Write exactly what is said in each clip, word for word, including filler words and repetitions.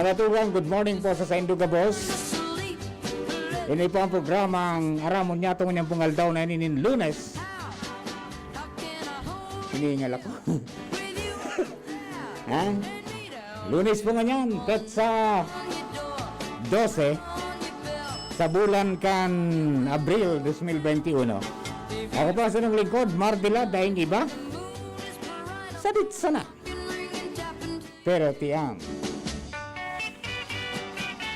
Mga tugang, good morning po sa saindo gabos. Ini po ang programang Aram Mo Niyan, tungod niyang pong aldaw na ini nin Lunes. Hiningal ako. Ha? Lunes po ngunyan, petsa dose sa bulan kan Abril dos mil benti uno. Ako po ang sinong lingkod, Mardila, daing iba. Sadit sana. Pero tiang.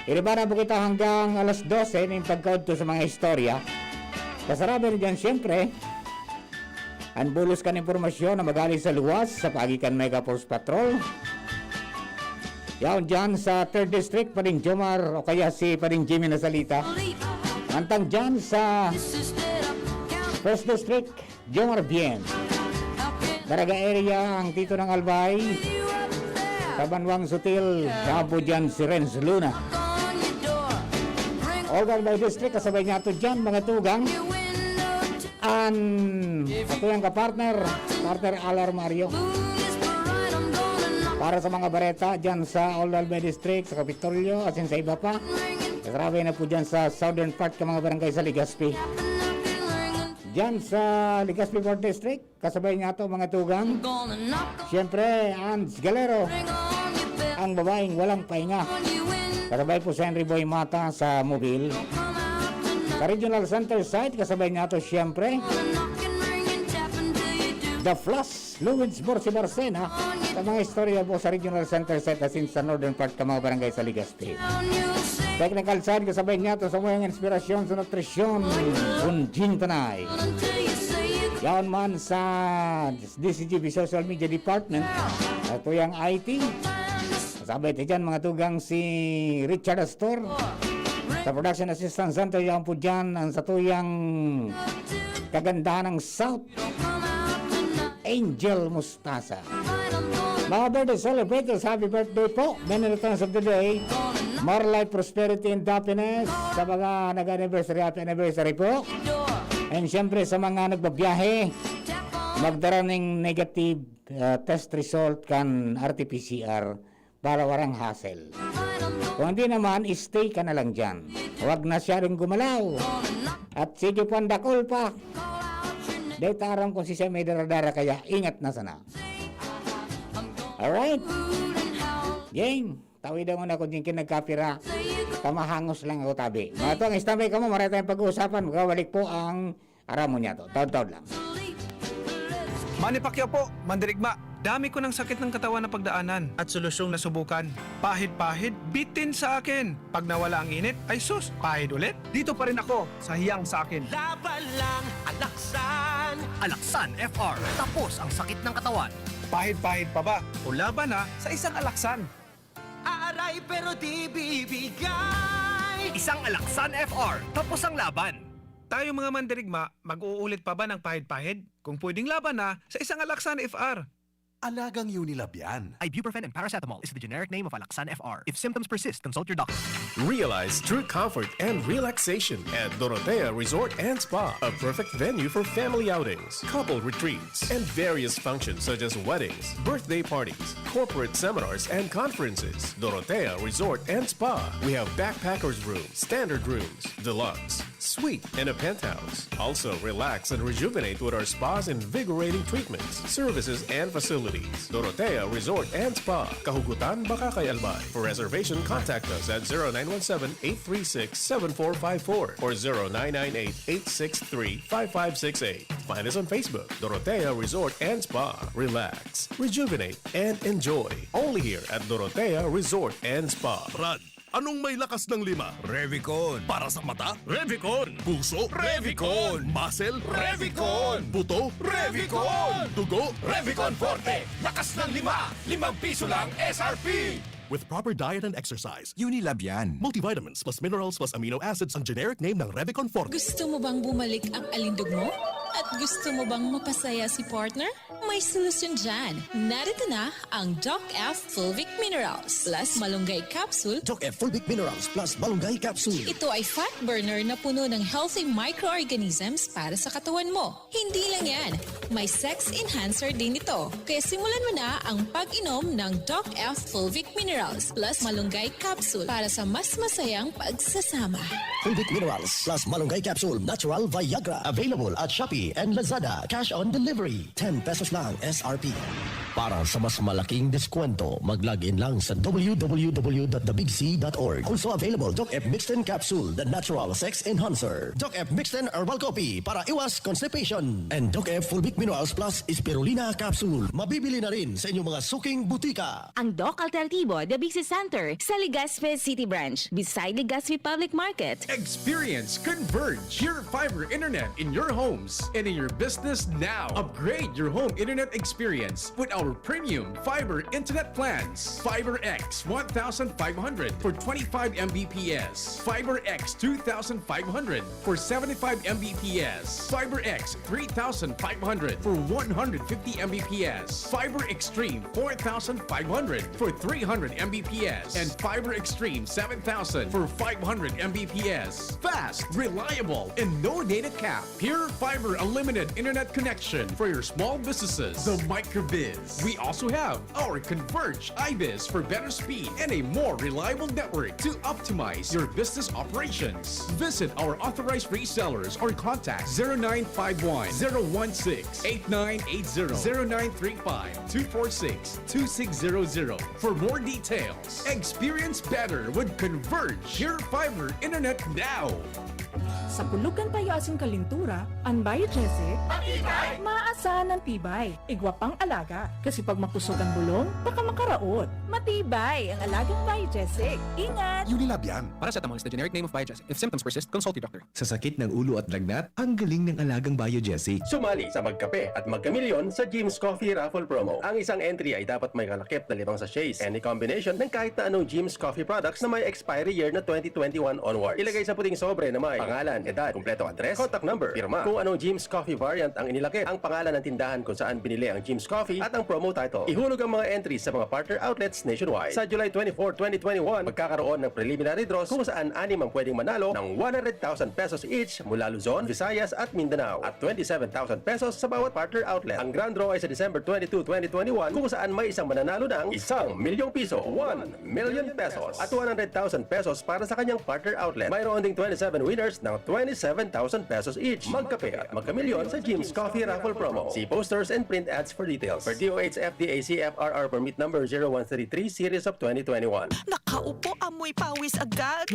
Iriba na po kita hanggang alas dose ning pagkaudto sa mga istorya. Kasarabi na dyan, siyempre, ang bulos kan impormasyon na magaling sa luwas sa paagi kan Mega Force Patrol. Yaon dyan sa third District, Pading Jomar o kaya si Pading Jimmy na salita. Mantang dyan sa first District, Jomar Bien. Daraga area ang Tito ng Albay. Sa Banwang Sutil, siya po dyan si Renz Luna. Olga Albay District, kasabay niya to dyan, mga tugang. An, ito yung kapartner, partner Alar Mario. Para sa mga bareta dyan sa Olga Albay District, sa Kapitolyo, asin sa iba pa. Grabe na po dyan sa southern part ka mga barangay sa Legazpi. Dyan sa Legazpi Fourth District, kasabay niya to mga tugang. Siyempre, Ans Galero, ang babaeng walang pahinga. Kasabay po si Henry Boy Mata sa Mobil. Sa Regional Center site, kasabay niya to siyempre. The Flash, Luwins Borsi Barcena. Sa mga istorya po sa Regional Center site asin sa northern part ka mga barangay sa Legazpi. Technical side, kasabay niya to sa mga inspirasyon sa nutrisyon. Bunjing Tanay. Yaon man sa D C G B Social Media Department. Ito yung I T. Kasabay tayo dyan, mga tugang, si Richard Astor. Sa Production Assistance Center, yaon po dyan ang satuyang kagandahan ng South, Angel Mustasa. Mga birthday celebrators, happy birthday po. Many returns of the day. More life, prosperity, and happiness. Sa mga nag-anniversary, happy anniversary po. And syempre, sa mga nagbabiyahe, magdara ning negative, uh, test result kan R T P C R para warang hassle. Kung hindi naman, stay ka na lang dyan. Huwag na siyang gumalaw. At sige po, ang dakul pa. Dahil aram kung si siya may daradara, kaya ingat na sana. Alright. Game. Tawid ako na kung din kinagkapira. Tamahangos lang ako tabi. Mga tuwang, standby ka mo. Maray tayong pag-uusapan. Magkabalik po ang Aram mo niya to, taod-taod lang. Manny Pacquiao po, mandirigma. Dami ko ng sakit ng katawan na pagdaanan at solusyong nasubukan. Pahid-pahid, bitin sa akin. Pag nawala ang init, ay sus, pahid ulit. Dito pa rin ako sa hiyang sa akin. Laban lang, Alaksan! Alaksan F R. Tapos ang sakit ng katawan. Pahid-pahid pa ba? O laban na sa isang alaksan. Aaray pero di bibigay! Isang Alaksan F R. Tapos ang laban. Tayo mga mandirigma, mag-uulit pa ba ng pahid-pahid? Kung pwedeng laban na sa isang Alaksan F R. Alagang Unilab yan. Ibuprofen and paracetamol is the generic name of Alaxan F R. If symptoms persist, consult your doctor. Realize true comfort and relaxation at Dorotea Resort and Spa, a perfect venue for family outings, couple retreats, and various functions such as weddings, birthday parties, corporate seminars, and conferences. Dorotea Resort and Spa. We have backpackers room, standard rooms, deluxe, suite, and a penthouse. Also, relax and rejuvenate with our spa's invigorating treatments, services, and facilities. Dorotea Resort and Spa, Kahugutan, Bacacay, Albay. For reservation, contact us at zero nine one seven, eight three six, seven four five four or zero nine nine eight, eight six three, five five six eight. Find us on Facebook, Dorotea Resort and Spa. Relax, rejuvenate, and enjoy. Only here at Dorotea Resort and Spa. Brad, anong may lakas ng lima? Revicon. Para sa mata? Revicon. Puso? Revicon. Muscle? Revicon. Buto? Revicon. Dugo? Revicon Forte. Lakas ng lima. Limang piso lang S R P. With proper diet and exercise, Unilab yan. Multivitamins plus minerals plus amino acids ang generic name ng Revicon Forte. Gusto mo bang bumalik ang alindog mo? At gusto mo bang mapasaya si partner? May solusyon dyan. Narito na ang Doc F Fulvic Minerals plus Malunggay Capsule. Doc F Fulvic Minerals plus Malunggay Capsule. Ito ay fat burner na puno ng healthy microorganisms para sa katawan mo. Hindi lang yan, may sex enhancer din ito. Kaya simulan mo na ang pag-inom ng Doc F Fulvic Minerals plus Malunggay Capsule para sa mas masayang pagsasama. Fulvic Minerals plus Malunggay Capsule Natural Viagra. Available at Shopee and Lazada. Cash on delivery. Ten pesos lang S R P. Para sa mas malaking deskwento, mag-log in lang sa w w w dot the big c dot org. Also available, Doc F Mixten Capsule, the natural sex enhancer. Doc F Mixten Herbal Coffee para iwas constipation. And Doc F Fulvic Minerals Plus Spirulina Capsule. Mabibili na rin sa inyong mga suking butika. Ang Doc Alternativo, The Big C Center, sa Legazpi City Branch, beside Legazpi Public Market. Experience Converge, your fiber internet in your homes and in your business now. Upgrade your home internet experience with our premium fiber internet plans. Fiber X one thousand five hundred for twenty-five M B P S. Fiber X two thousand five hundred for seventy-five M B P S. Fiber X three thousand five hundred for one hundred fifty M B P S. Fiber Extreme four thousand five hundred for three hundred M B P S. And Fiber Extreme seven thousand for five hundred M B P S. Fast, reliable, and no data cap. Pure Fiber Unlimited Internet Connection for your small businesses. The Microbiz. We also have our Converge IBIZ for better speed and a more reliable network to optimize your business operations. Visit our authorized resellers or contact zero nine five one, zero one six, eight nine eight zero, zero nine three five, two four six, two six zero zero for more details. Experience better with Converge Pure Fiber Internet now. Sa pulugan payo asin kalintura, an Biogesic, matibay, maaasahan an tibay. Igwa pang alaga, kasi pag makusog an bulong, baka makaraot. Matibay ang alagang Biogesic. Ingat! Unilab yan. Paracetamol is the generic name of Biogesic. If symptoms persist, consult your doctor. Sa sakit ng ulo at lagnat, ang galing ng alagang Biogesic. Sumali sa Magkape at Magkamilyon sa Jim's Coffee Raffle Promo. Ang isang entry ay dapat may kalakip na limang sachets. Any combination ng kahit na anong Jim's Coffee products na may expiry year na twenty twenty-one onward. Ilagay sa puting sobre na may pangalan, edad, kumpletong address, contact number, pirma. Kung anong Jim's Coffee variant ang inilakip, ang pangalan ng tindahan kung saan binili ang Jim's Coffee at ang promo title. Ihulog ang mga entries sa mga partner outlets nationwide. Sa July twenty-four, twenty twenty-one, magkakaroon ng preliminary draws kung saan anim ang pwedeng manalo ng one hundred thousand pesos each mula Luzon, Visayas at Mindanao at twenty-seven thousand pesos sa bawat partner outlet. Ang grand draw ay sa December twenty-two, twenty twenty-one, kung saan may isang mananalo ng isang milyong piso, one million pesos, at one hundred thousand pesos para sa kanyang partner outlet. Mayroon ding twenty-seven winners ng twenty-seven thousand pesos each. Magkape at magkamilyon sa Jim's Coffee Raffle Promo. See posters and print ads for details. Per D O H F D A C F R R Permit Number zero one three three, Series of twenty twenty-one. Nakaupo, amoy pawis agad.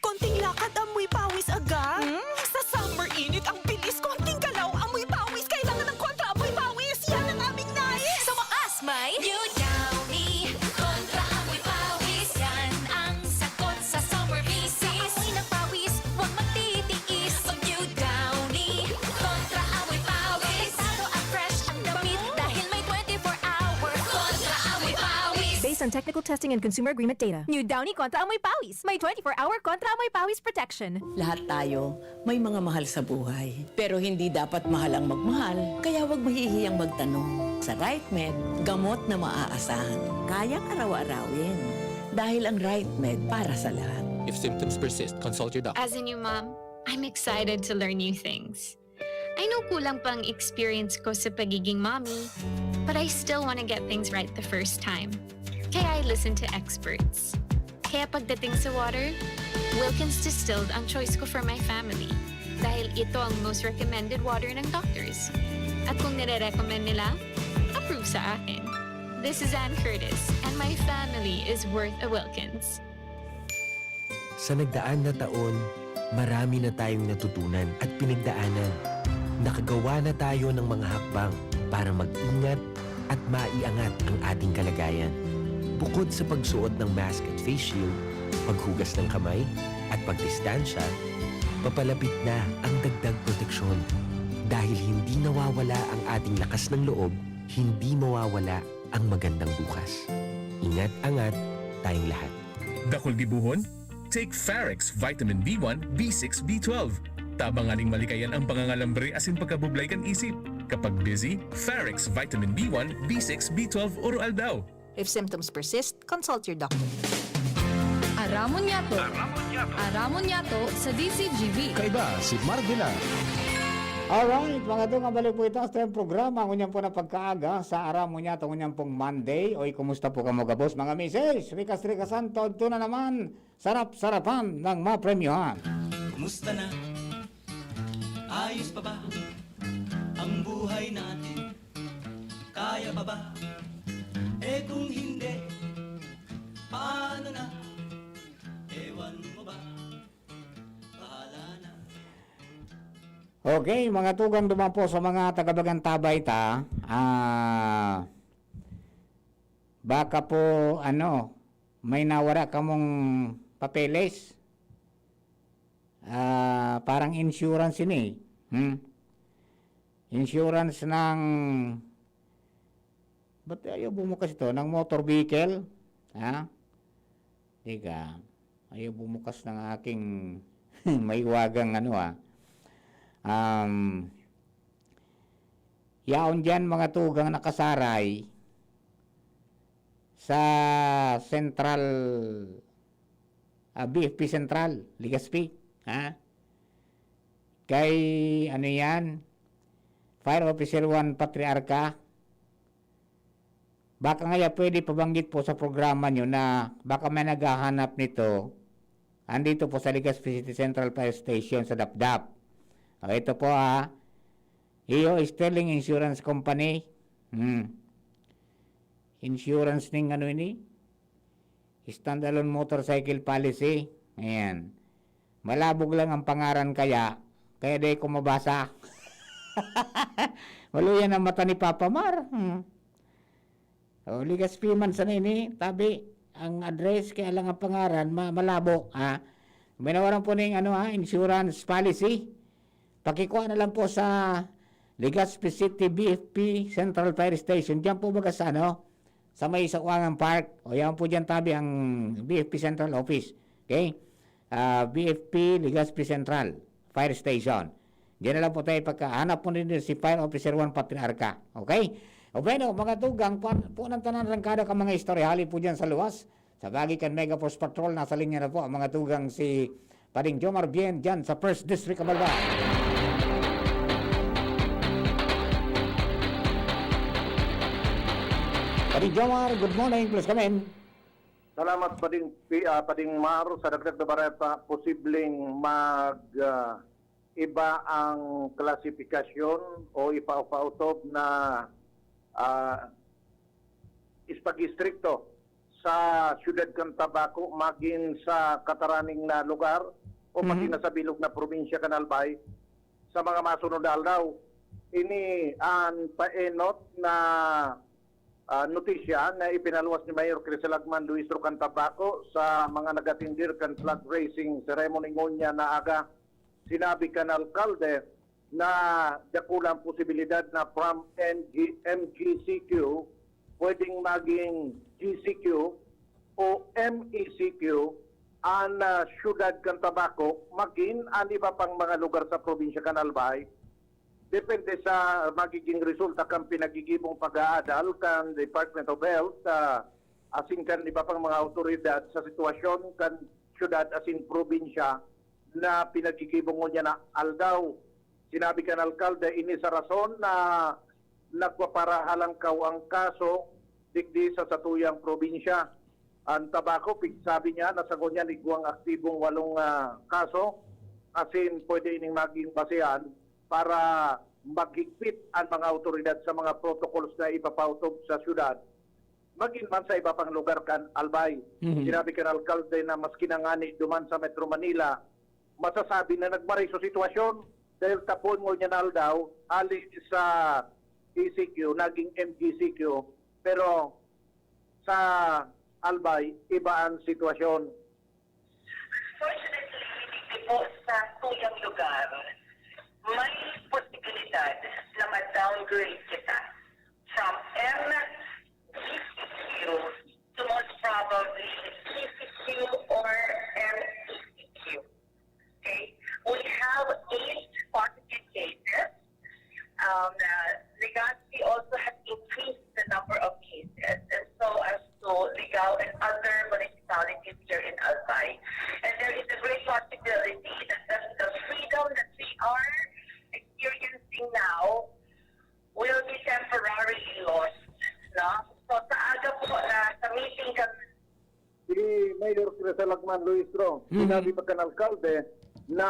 Konting lakad, amoy pawis agad. Hmm? Sa summer init, ang bilis. Konting galaw, amoy pawis. Kailangan ng kontra amoy pawis. Yan ang aming nais. Sa wakas, may New Downy Kontra Amoy Pawis. Yan ang sagot sa summer misis. Sa amoy ng pawis, huwag magtitiis. Mag New Downy Kontra Amoy Pawis. Protektado at fresh ang damit dahil may twenty-four hour Kontra Amoy Pawis. Based on technical testing and consumer agreement data. New Downy Kontra Amoy Pawis. May twenty-four hour Kontra Amoy Pawis protection. Lahat tayo may mga mahal sa buhay. Pero hindi dapat mahal ang magmahal, kaya huwag mahihiyang magtanong. Sa RightMed, gamot na maaasahan, kayang araw-arawin. Dahil ang RightMed para sa lahat. If symptoms persist, consult your doctor. As a new mom, I'm excited to learn new things. I know kulang pa ang experience ko sa pagiging mommy, but I still want to get things right the first time. Kaya I listen to experts. Kaya pagdating sa water, Wilkins Distilled ang choice ko for my family. Dahil ito ang most recommended water ng doctors. At kung nire-recommend nila, approve sa akin. This is Ann Curtis, and my family is worth a Wilkins. Sa nagdaan na taon, marami na tayong natutunan at pinagdaanan. Nakagawa na tayo ng mga hakbang para mag-ingat at maiangat ang ating kalagayan. Bukod sa pagsuot ng mask at face shield, paghugas ng kamay, at pagdistansya, papalapit na ang dagdag proteksyon. Dahil hindi nawawala ang ating lakas ng loob, hindi mawawala ang magandang bukas. Ingat-angat tayong lahat. Dakul gibohon? Take Farex Vitamin B one, B six, B twelve. Tabang nganing malikayan ang pangangalambre asin pagkabublay kan isip. Kapag busy, Pharex Vitamin B one, B six, B twelve, Oro Aldaw. If symptoms persist, consult your doctor. Aramon Yato. Aramon Yato. Aramon Yato sa D Z G B. Kaiba si Marvin Ang. Alright, mga tugang, balik po ito sa ating programa. Ngunyan po na pagkaaga sa Aramon Yato, ngunyan pong Monday. Oy, kumusta po kamo gabos, mga misis? Rikas-rikasan, todto na naman. Sarap-sarapan ng mapremyohan. Kumusta na? Ayos pa ba ang buhay natin? Kaya pa ba? Eh, kung hindi, paano na? Ewan mo ba? Bahala na. Okay, mga tugang, duman po sa mga taga-Bagan Tabay ta, ah, baka po, ano, may nawara kamong papeles. Ah, parang insurance ini. Hmm? Insurance ng, ba't ayaw bumukas ito? Ng motor vehicle? Ha? Teka, ayaw bumukas ng aking maiwagang ano, ah. Um, yaon diyan, mga tugang, nakasaray sa Central, ah, B F P Central, Legazpi, ha? Kay, ano yan, Fire Officer one Patriarca. Baka ngaya pwede pabanggit po sa programa nyo na baka may naghahanap nito. Andito po sa Legazpi City Central Fire Station sa Dapdap. O, ito po, ah. Iyo, Sterling Insurance Company. Hmm. Insurance ning ano ini? Standalone motorcycle policy. Ayan. Malabog lang ang pangaran kaya, kaya di ko mabasa. Maluya na mata ni Papa Mar. Hmm. O, Legazpi man sana ini, tabi, ang address, kaya lang ang pangaran, ma-, malabo, ha? May nawaran po ning, ano, ha, insurance policy. Pakikuha na lang po sa Legazpi City B F P Central Fire Station. Diyan po baga sa, ano, sa may Sakuangan Park. O, yan po diyan tabi ang B F P Central Office. Okay? Ah, B F P Legazpi Central Fire Station. Diyan na lang po tayo pagkahanap po ninyo si Fire Officer one Patriarca. Okay? O bueno, mga tugang, puan, puan ang tanan rangkada ka mga istorya hali po dyan sa luwas. Sa bagi kan Mega Force Patrol, nasa linya na po ang mga tugang si Pading Jomar Bien dyan sa First District of Albay. Pading Jomar, good morning, please come in. Salamat, Pading Pi-, ah, Pading Mar, sa dagdag na bareta, posibleng mag, ah, iba ang klasifikasyon o ipaupaotob na, ah, is pag-istrikto sa siyudad kan Tabaco, magin sa kataraning na lugar o Mhm. magin na sa bilog na probinsya kan Albay sa mga masunod na aldaw. Ini an paenot na, ah, notisya na ipinaluwas ni Mayor Criselagman Luistro kan Tabaco sa mga nag-atindir kan flag raising ceremony ngunyan na aga. Sinabi kan alkalde na dakula an posibilidad na from N G, M G C Q, pwedeng maging G C Q o M E C Q an, ah, siyudad kan Tabaco, magin an iba pang mga lugar sa probinsya kan Albay, depende sa magiging resulta kan pinagigibong pag-aadal kan Department of Health, ah, asin kan iba pang mga awtoridad sa sitwasyon kan siyudad asin probinsya na pinaggigibo ngunyan na aldaw. Sinabi kan alkalde, ini sa rason na nagpaparahalangkaw ang kaso digdi sa satuyang probinsya. An Tabaco, pig-, sabi niya, nasa ngunyan igwang aktibong walong, ah, kaso, asin pwede ining maging basehan para maghigpit an mga awtoridad sa mga protocols na ipapautob sa syudad, magin man sa iba pang lugar kan Albay. Mhm. Sinabi kan alkalde na maski na ngani duman sa Metro Manila, masasabi na nagmaray sa sitwasyon dahil tapon ngunyan na aldaw, hali sa E C Q, naging M G C Q, pero sa Albay, iba ang sitwasyon. Unfortunately, digdi po sa tuyang lugar, may posibilidad na ma-downgrade kita from M G C Q to most probably E C Q or M E C Q. Okay? We have eight Sa Lagman Luistro, Mhm. sinabi pa kan alkalde na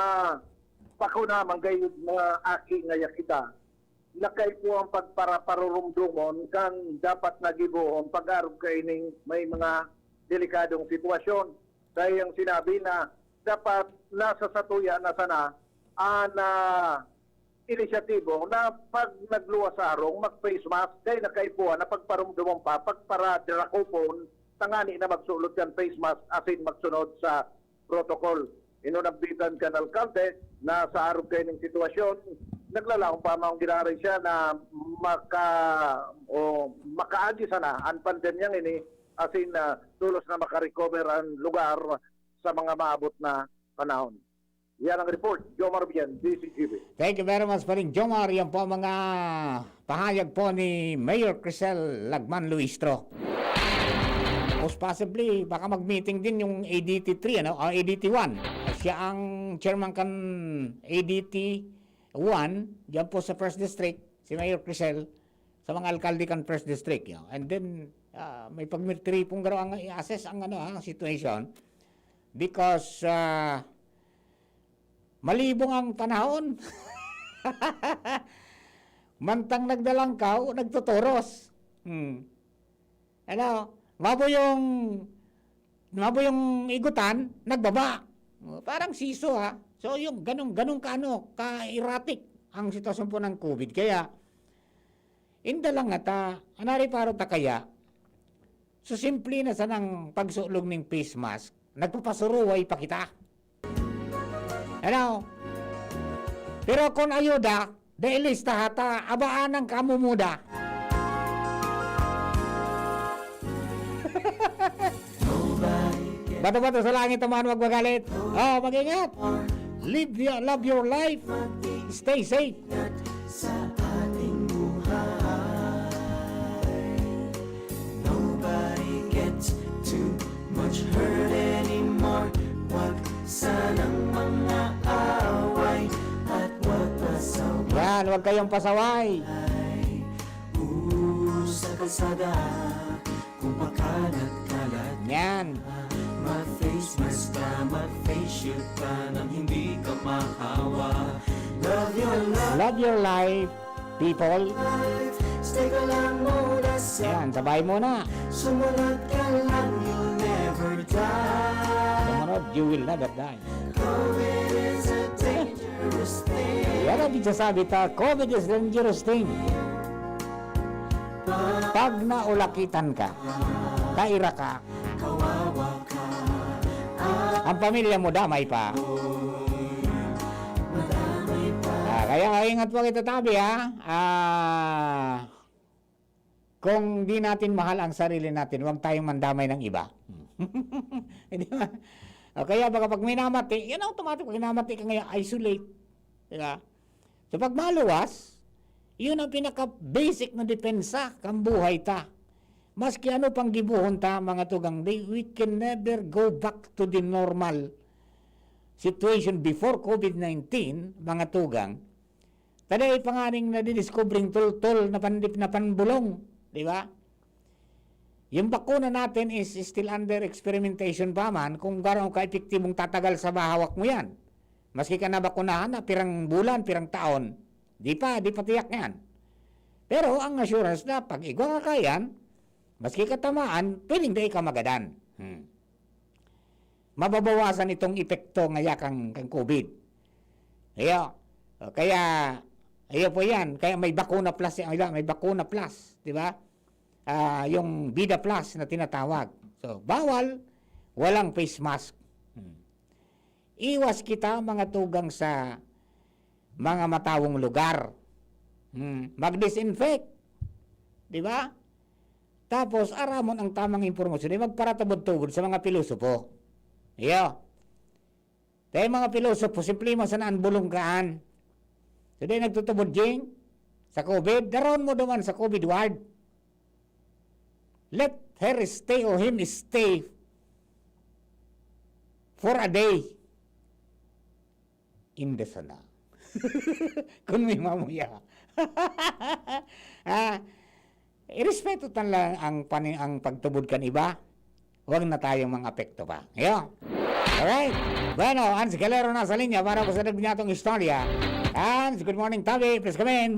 pakuna man gayud mga aki ngaya kita, nakaipo ang pagparaparurumdumon kan dapat na gibohon pag-arog kaining may mga delikadong sitwasyon. Kaya ang sinabi na dapat nasa satuya na sana an, ah, inisyatibo na pag nagluwas sa harong, mag-face mask, kay nakaipuhan na pagparumdomon pa, pagparadrako pon, tangani na magsulot kan face mask asin magsunod sa protocol. Inunambitan kan alkalde na sa arog kaining sitwasyon, naglalaom pa man giraray siya na maka-, o makaagi sana an pandemyang ini asin, ah, tolos na makarecover an lugar sa mga maabot na panahon. Yan ang report, Jomar Bien, D C G B. Thank you very much, Paring Jomar. Yan po ang mga pahayag po ni Mayor Crisel Lagman Luistro. Most possibly, baka mag-meeting din yung A D T three, ano? O, A D T one. Siya ang chairman kan A D T one, dyan po sa First District, si Mayor Crisel, sa mga alkalde kan First District, you know. And then, ah, may pagmirtiripong garo ang i-assess ang, ano, ah, situation. Because, ah, malibong ang panahon. Mantang nagdalangkaw, nagtuturos. Hmm. Ano, mabo yung, mabo yung igutan, nagbaba. Oh, parang siso, ha. So, yung ganong, ganong kaano, ka-erratic ang sitwasyon po ng COVID. Kaya, inda lang ngata, anari paro ta kaya, so simple na sanang pagsulog ning face mask, nagpapasuruway pa kita. Ano? Pero kung ayuda, dahil lista hata, abaan ang kamumuda. Bato-bato sa langit, ang mga magmagalit. Oh, mag-ingat. Live your, love your life. Stay safe. Sa ating buhay, nobody gets too much hurt anymore. Wag sanang mga away at wag pasaway. Yan, wag kayong pasaway. Usa kalsada, kung pakalat-kalat Yan. Mag-face mask ka, mag-face shield ka nang hindi ka mahawa. Love your life. Love your life, people. Stay ka lang muna sa Yan, sabay muna. Sumunod ka lang, you'll never die. Sumunod, you will never die. COVID is a dangerous thing. Yan ang sasabi ta, COVID is dangerous thing. Pag naulakitan ka, kaira ka, ang pamilya mo damay pa. Ah, kaya ingat po kita tabi, ha? Ah, kung di natin mahal ang sarili natin, huwag tayong mandamay ng iba. Di ba? O kaya baka pag may namati, yan automatic, pag namati ka ngayon, isolate. Di ba? So pag maluwas, yun ang pinaka-basic na depensa kan buhay ta. Maski ano pang gibohon ta, mga tugang, di, we can never go back to the normal situation before COVID nineteen, mga tugang. Taday pa nga ning nadidiscovering tultol na pandip na panbulong, di ba? Yung bakuna natin is still under experimentation pa man kung gaano ka-epektibong tatagal sa bahawak mo yan. Maski ka nabakunahan na pirang bulan, pirang taon, di pa, di pa tiyak yan. Pero ang assurance na pag igwa ka kayan, maski ka tamaan, pwedeng dai ka magadan. Hmm. Mababawasan itong epekto ngaya kang, kang COVID. Iyo. O, kaya, iyo po yan. Kaya may bakuna plus, may, may bakuna plus, di ba? Ah, yung Bida Plus na tinatawag. So, bawal, walang face mask. Hmm. Iwas kita, mga tugang, sa mga matawong lugar. Hmm. Mag-disinfect. Di ba? Tapos, aramon ang tamang impormasyon. Di magparatubod-tubod sa mga pilosopo. Iyo. Dahil mga pilosopo, simple man sana ang bulong kaan. So, dahil nagtutubod jing sa COVID, daron mo duman sa COVID ward. Let her stay or him stay for a day in the sana. Kung may mamuya. Ah, irespeto tan lang ang pani-, ang pagtubod kan iba. wag na tayong mangapekto pa. Iyo. Alright. Bueno, Hans Galero nasa linya para po sa nagnyatong istorya. Hans, good morning, Tabi. Please come in.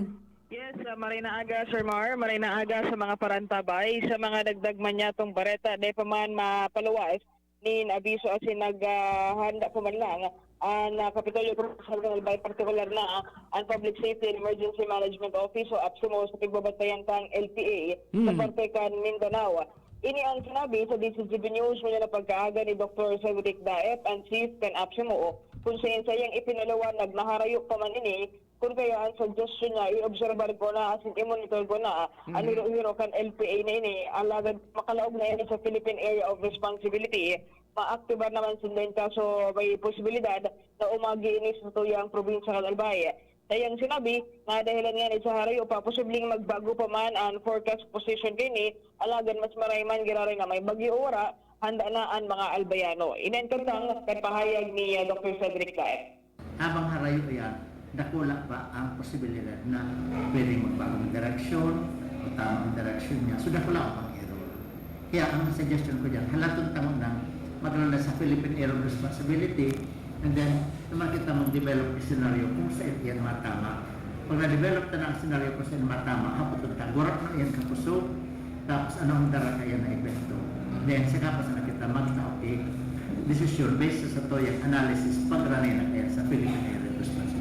Yes, uh, maray na aga, Sir Mar. Maray na aga sa mga parantabay. Sa mga dagdag man niya tong bareta, di pa man mapaluwas nin abiso asin naghahanda pa man lang an uh, Kapitolyo Provincial Albay, partikular na an Public Safety and Emergency Management Office o APSEMO sa pigbabantayan kan L P A sa parte kan Mindanao. Ini ang sinabi sa D C G B News ngunyan na pagkaaga ni Doktor Cedric Daep, ang chief kan APSEMO, kung saen saiyang ipinaliwanag na harayo pa man ini, kun kaya ang suggestion niya, i-obserbar ko na asin i-monitor ko na ang hiro-hiro kan L P A na ini, alagad makalaog na ini sa Philippine Area of Responsibility, maaktibar naman sinda in kaso may posibilidad na umagi ini sa tuyang probinsya kan Albay. Sa iyang sinabi, nga dahilan nga ni sa harayo pa, posibleng magbago pa man ang forecast position kini, alagad mas maray man giraray na may bagyo o wara, handa na an mga Albayano. Ini an kantang kan pahayag ni uh, Doktor Cedric Daep. Habang harayo iyan, dakula pa ang posibilidad na pwedeng magbagong direksyon o tama ang direksyon niya. So, dakula pa ang error. Kaya ang suggestion ko dyan, halaton tamo na maglala sa Philippine Area of Responsibility, and then, naman kita mag-develop ng scenario kung saan iyan matama. Pag na-develop na ang scenario kung saan matama, hapoton ta, gurap na iyan kakusog, tapos ano ang dara kaya na epekto. Then, saka pa sana kita magtaog desisyon based sa tuyang analysis pag ranay na kaya sa Philippine Area of Responsibility.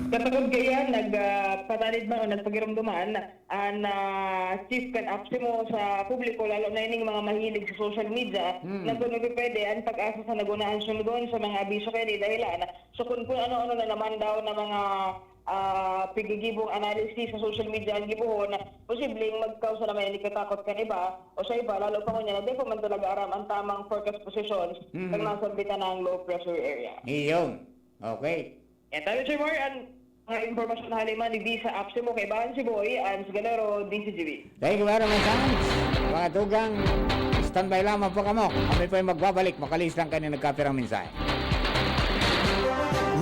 Katagod kaya, nagpatanid man o nagpagirumduman an ah, chief kan APSEMO sa publiko, lalo na ining mga mahilig sa social media, na kung pwede, ang pag-asa sa nagunaan sundon sa mga abiso kaya ni dahilan. So kung, kung ano-ano na naman daw na mga ah, pigigibong analysis sa social media ang gibohon, posibleng magkausa naman ini katakot kan iba o sa iba, lalo pa ngunyan na di pa man talaga aram ang tamang forecast positions kan nasambitan na ang low pressure area. Iyon. Okay. Yan tayo, Sir Mar, ang mga impormasyon na haliman ni Visa APSEMO kaibahan si Boy, Hans Galero, D C G B. Thank you very much, Hans. Mga tugang, standby lamang po kamo. Kami po'y magbabalik, makalihis lang kayo nagkapirang mensahe.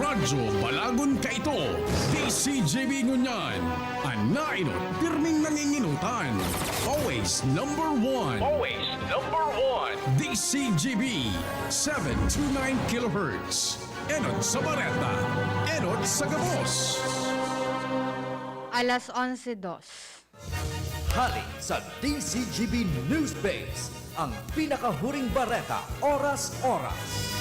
Radyo Balagon Kaito, D C G B Ngunyan, an nainot, pirming nanginginutan. Always number one. Always number one. D C G B, seven two nine kilohertz. Enot sa Bareta, enot sa gabos. Alas onse dos. Hali sa D Z G B News Base, ang pinakahuring bareta, oras-oras.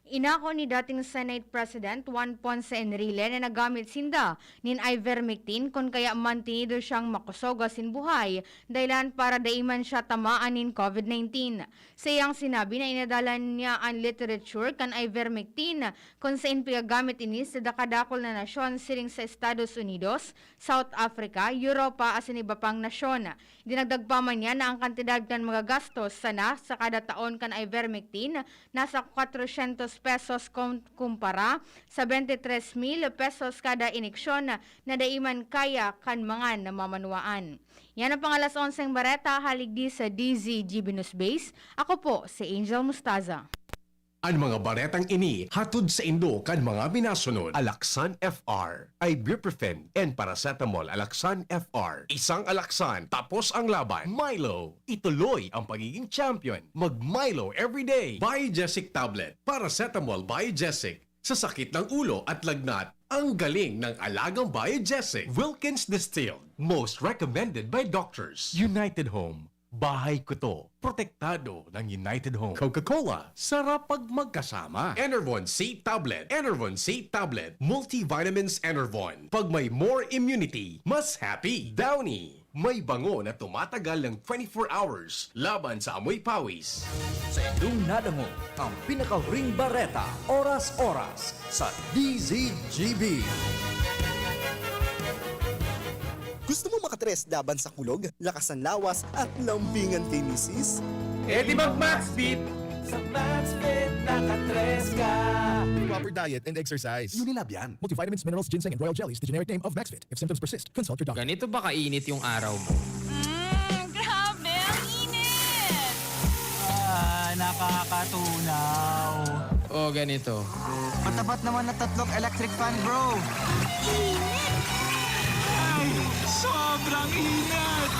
Inako ni dating Senate President Juan Ponce Enrile na nagamit sinda nin ivermectin kun kaya mantinido siyang makosog asin buhay, dahilan para dai man siya tamaan nin COVID nineteen. Sa iyang sinabi na inadalan niya an literature kan ivermectin, kun sain pigagamit ini sa dakadakul na nasyon siring sa Estados Unidos, South Africa, Europa asin iba pang nasyon. Dinagdag pa man niya na ang kantidad kan magagastos sana sa kada taon kan ivermectin nasa kwatrosyentos pesos kon kumpara sa bente tres mil pesos kada ineksyon na dai man kaya kan mga namamanwaan. Yan ang pang alas onseng bareta, haligdi sa D Z G B News Base. Ako po si Angel Mustaza. An mga baretang ini hatod saindo kan mga minasunod: Alaxan F R, ibuprofen, and paracetamol. Alaxan F R, isang Alaxan, tapos ang laban. Milo, ituloy ang pagiging champion. Mag Milo everyday. Biogesic tablet, paracetamol Biogesic. Sa sakit ng ulo at lagnat, ang galing ng alagang Biogesic. Wilkins Distilled, most recommended by doctors. United Home, bahay ko to. Protektado ng United Home. Coca-Cola, sarap pag magkasama. Enervon C Tablet. Enervon C Tablet. Multivitamins Enervon. Pag may more immunity, mas happy. Downy, may bango na tumatagal ng twenty-four hours laban sa amoy pawis. Sa indong nadangog ang pinakahuring bareta, oras-oras, sa D Z G B. Gusto mo makatres laban sa kulog, lakas ng lawas, at lambingan kay misis? Eh di mag Maxfit! Sa Maxfit, nakatres ka! Proper diet and exercise. Unilab yan. Multivitamins, minerals, ginseng, and royal jellies, the generic name of Maxfit. If symptoms persist, consult your doctor. Ganito ba kainit yung araw mo? Mm, grabe! Ang init! Ah, nakakatunaw. O ganito. Matapat naman na tatlong electric fan, bro! Init! Ay, sobrang init!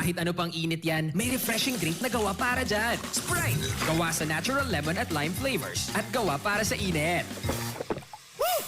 Kahit ano pang init yan, may refreshing drink na gawa para dyan. Sprite! Gawa sa natural lemon at lime flavors. At gawa para sa init. Woo!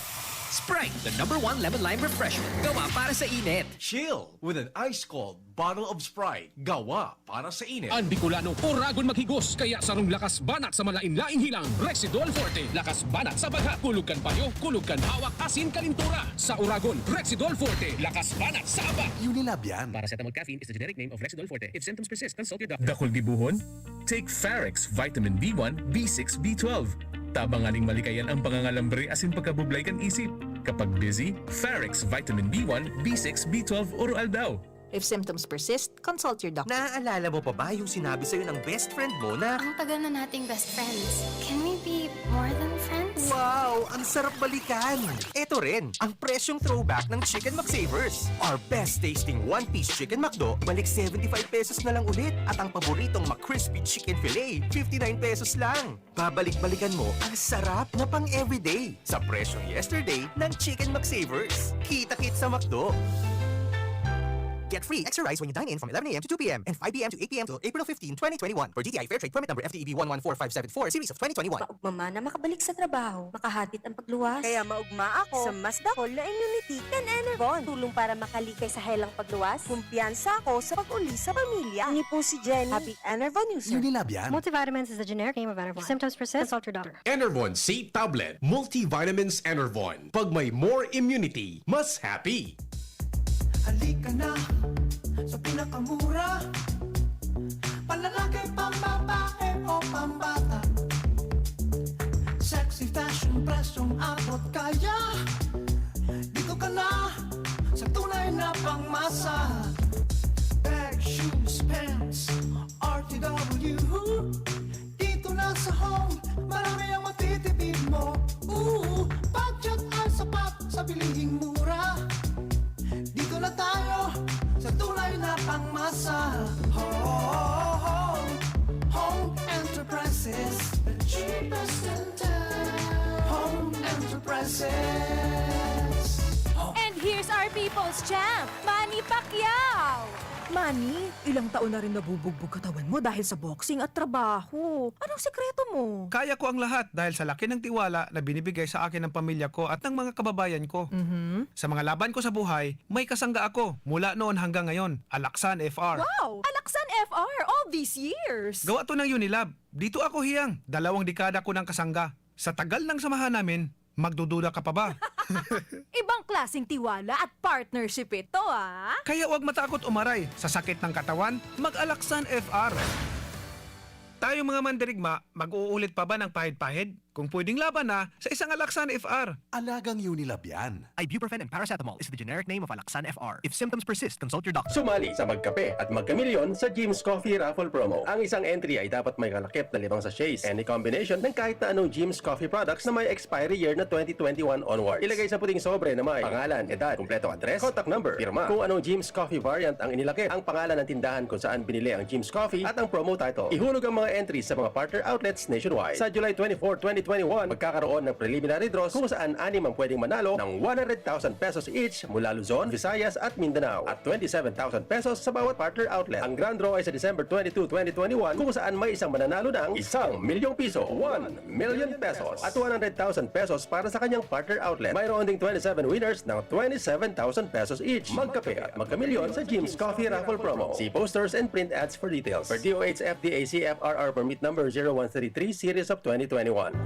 Sprite, the number one lemon lime refresher. Gawa para sa init. Chill with an ice-cold bottle of Sprite. Gawa para sa init. An Bicolano, oragon maghigos, kaya sarong lakas banat sa malain-laing hilang. Rexidol Forte, lakas banat sa bagha, kulog kan payo, kulog kan hawak, asin kalintura. Sa oragon, Rexidol Forte, lakas banat sa aba. Unilab yan. Paracetamol caffeine is the generic name of Rexidol Forte. If symptoms persist, consult your doctor. Dakul gibohon? Take Farex Vitamin B one, B six, B twelve. Tabang nganing malikayan ang pangangalambre asin pagkabublay kan isip. Kapag busy, Farex Vitamin B one, B six, B twelve oro-aldaw. If symptoms persist, consult your doctor. Naaalala mo pa ba yung sinabi sa'yo ng best friend mo na Ang tagal na nating best friends. Can we be more than friends? Wow! Ang sarap balikan! Ito rin, ang presyong throwback ng Chicken McSavers. Our best tasting one-piece Chicken McDo, balik seventy-five pesos na lang ulit. At ang paboritong McCrispy Chicken Fillet, fifty-nine pesos lang. Babalik-balikan mo ang sarap na pang everyday sa presyong yesterday ng Chicken McSavers. Kita-kit sa McDo! Get free extra rice when you dine in from eleven a.m. to two p.m. and five p.m. to eight p.m. till April fifteen, twenty twenty-one. For D T I Fair Trade Permit Number F T E B one one four five seven four, Series of twenty twenty-one. Maugma man na makabalik sa trabaho, makahatit ang pagluwas. Kaya maugma ako sa mas dakol na immunity kan Enervon. Tulong para makalikay sa helang pagluwas. Kumpiyansa ako sa pag-uli sa pamilya. Ini po si Jenny. Happy Enervon user. Unilab yan. Multivitamins is the generic name of Enervon. If symptoms persist, consult your doctor. Enervon C Tablet, Multivitamins Enervon. Pag may more immunity, mas happy. Halika na sa pinakamura. Panlalaki, pambabae o pambata. Sexy fashion, presyong abot kaya. Dito ka na sa tunay na pangmasa. Bag, shoes, pants, R T W. Dito na sa Home, marami ang matitipid mo. Ooh, budget ay sapat sa bilihing mura. Dito na tayo sa tunay na pangmasa. Home, Home Enterprises, the cheapest in town. Home Enterprises. And here's our people's champ, Manny Pacquiao! Manny, ilang taon na rin nabubugbog katawan mo dahil sa boxing at trabaho. Anong sekreto mo? Kaya ko ang lahat dahil sa laki ng tiwala na binibigay sa akin ng pamilya ko at ng mga kababayan ko. Mhm. Sa mga laban ko sa buhay, may kasangga ako mula noon hanggang ngayon, Alaksan F R. Wow! Alaksan F R all these years! Gawa to ng Unilab. Dito ako hiyang. Dalawang dekada ko ng kasangga. Sa tagal ng samahan namin, magdududa ka pa ba? Ibang klaseng tiwala at partnership ito, ah! Kaya huwag matakot umaray sa sakit ng katawan, mag-Alaksan F R. Tayong mga mandirigma, mag-uulit pa ba ng pahid-pahid? Kung pwedeng laban na sa isang Alaksan F R. Alagang Unilab yan. Ibuprofen and paracetamol is the generic name of Alaxan F R. If symptoms persist, consult your doctor. Sumali sa Magkape at Magkamilyon sa Jim's Coffee Raffle Promo. Ang isang entry ay dapat may kalakip na limang sachets. Any combination ng kahit na anong Jim's Coffee products na may expiry year na twenty twenty-one onwards. Ilagay sa puting sobre na may pangalan, edad, kumpletong address, contact number, pirma. Kung anong Jim's Coffee variant ang inilakip, ang pangalan ng tindahan kung saan binili ang Jim's Coffee at ang promo title. Ihulog ang mga entries sa mga partner outlets nationwide. Sa July twenty-four, twenty twenty-one, magkakaroon ng preliminary draws kung saan anim ang pwedeng manalo ng one hundred thousand pesos each mula Luzon, Visayas at Mindanao at twenty-seven thousand pesos sa bawat partner outlet. Ang grand draw ay sa December twenty-two, twenty twenty-one kung saan may isang mananalo ng isang milyong piso, one million pesos at one hundred thousand pesos para sa kanyang partner outlet. Mayroon ding twenty-seven winners ng twenty-seven thousand pesos each. Magkape at magkamilyon sa Jim's Coffee Raffle Promo. See posters and print ads for details. Per D O H F D A C F R R Permit Number zero one three three Series of twenty twenty-one.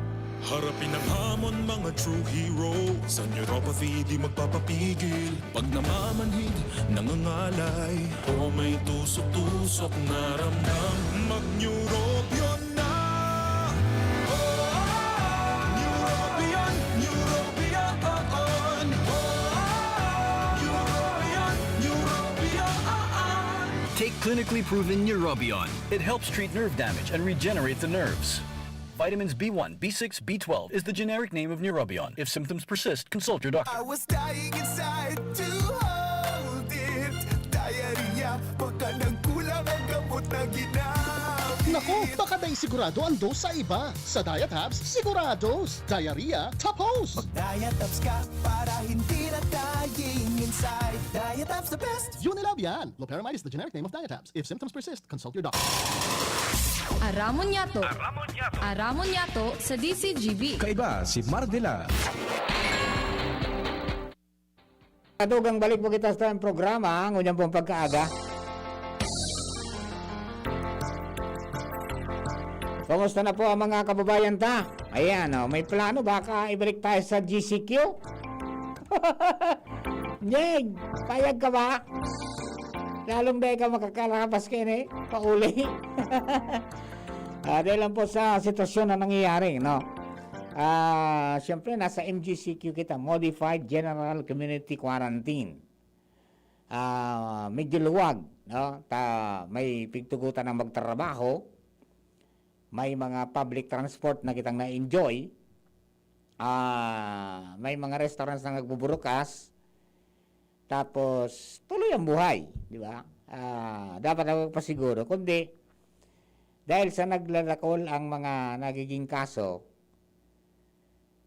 Harapin ang hamon, mga true hero. Sa neuropathy di magpapapigil. Pag namamanhid, nangangalay, o may tusok-tusok na ramdam, mag-neurobion na. Oh, neurobion, neurobion, oh, oh. Neurobion, neurobion, oh, oh. Take clinically proven Neurobion. It helps treat nerve damage and regenerate the nerves. Vitamins B one, B six, B twelve is the generic name of Neurobion. If symptoms persist, consult your doctor. I was dying inside to hold it. Diarrhea, baka nagkulang ang gamot na ginamit. Naku, baka dai sigurado ang dose sa iba. Sa Diatabs, sigurados. Diarrhea, tapos! Mag-Diatabs ka para hindi na dying inside. Diatabs the best! Unilab yan! Loperamide is the generic name of Diatabs. If symptoms persist, consult your doctor. Aramon Yato. Aramon Yato sa D C G B. Kaiba si Mardila. Katugang balik po kita sa programa, ngunyan pong pagkaaga. Kumusta na po ang mga kababayan ta? Ayan, oh, may plano, baka ibalik tayo sa G C Q? Jeng, payag ka ba? Lalong dahil ka makakalabas kayo eh, pauli. Ah, dahil lang po sa sitwasyon na nangyayari, no? Ah, siyempre, nasa M G C Q kita, Modified General Community Quarantine. Ah, medyo luwag, no? Ta, may pigtugutan ng magtrabaho, may mga public transport na kitang na-enjoy, ah, may mga restaurants na nagbuburukas, tapos tuloy ang buhay, di ba? Ah, dapat ako pasiguro, kundi dahil sa naglalakol ang mga nagiging kaso,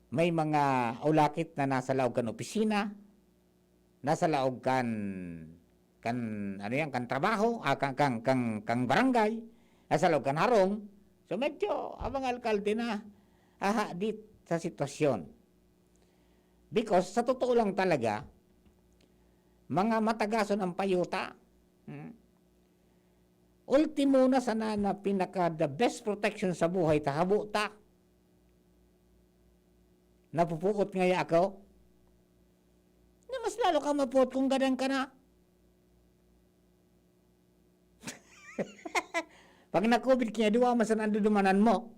may mga ulakit na nasa laog kan opisina, nasa laog kan, kan, ano yan, kan trabaho, ah, kan, kan, kan, kan barangay, nasa laog kan harong. So, medyo ang mga alkalde na hahadit sa sitwasyon. Because, sa totoo lang talaga, mga matagason ang payuta. Hmm. Ultimo na sana na pinaka the best protection sa buhay, tahabo ta. Napupuot ngaya ako. Na mas lalo ka mapuot kung gadan ka na. Pag na-COVID kaya, duwa man sa nandudumanan mo.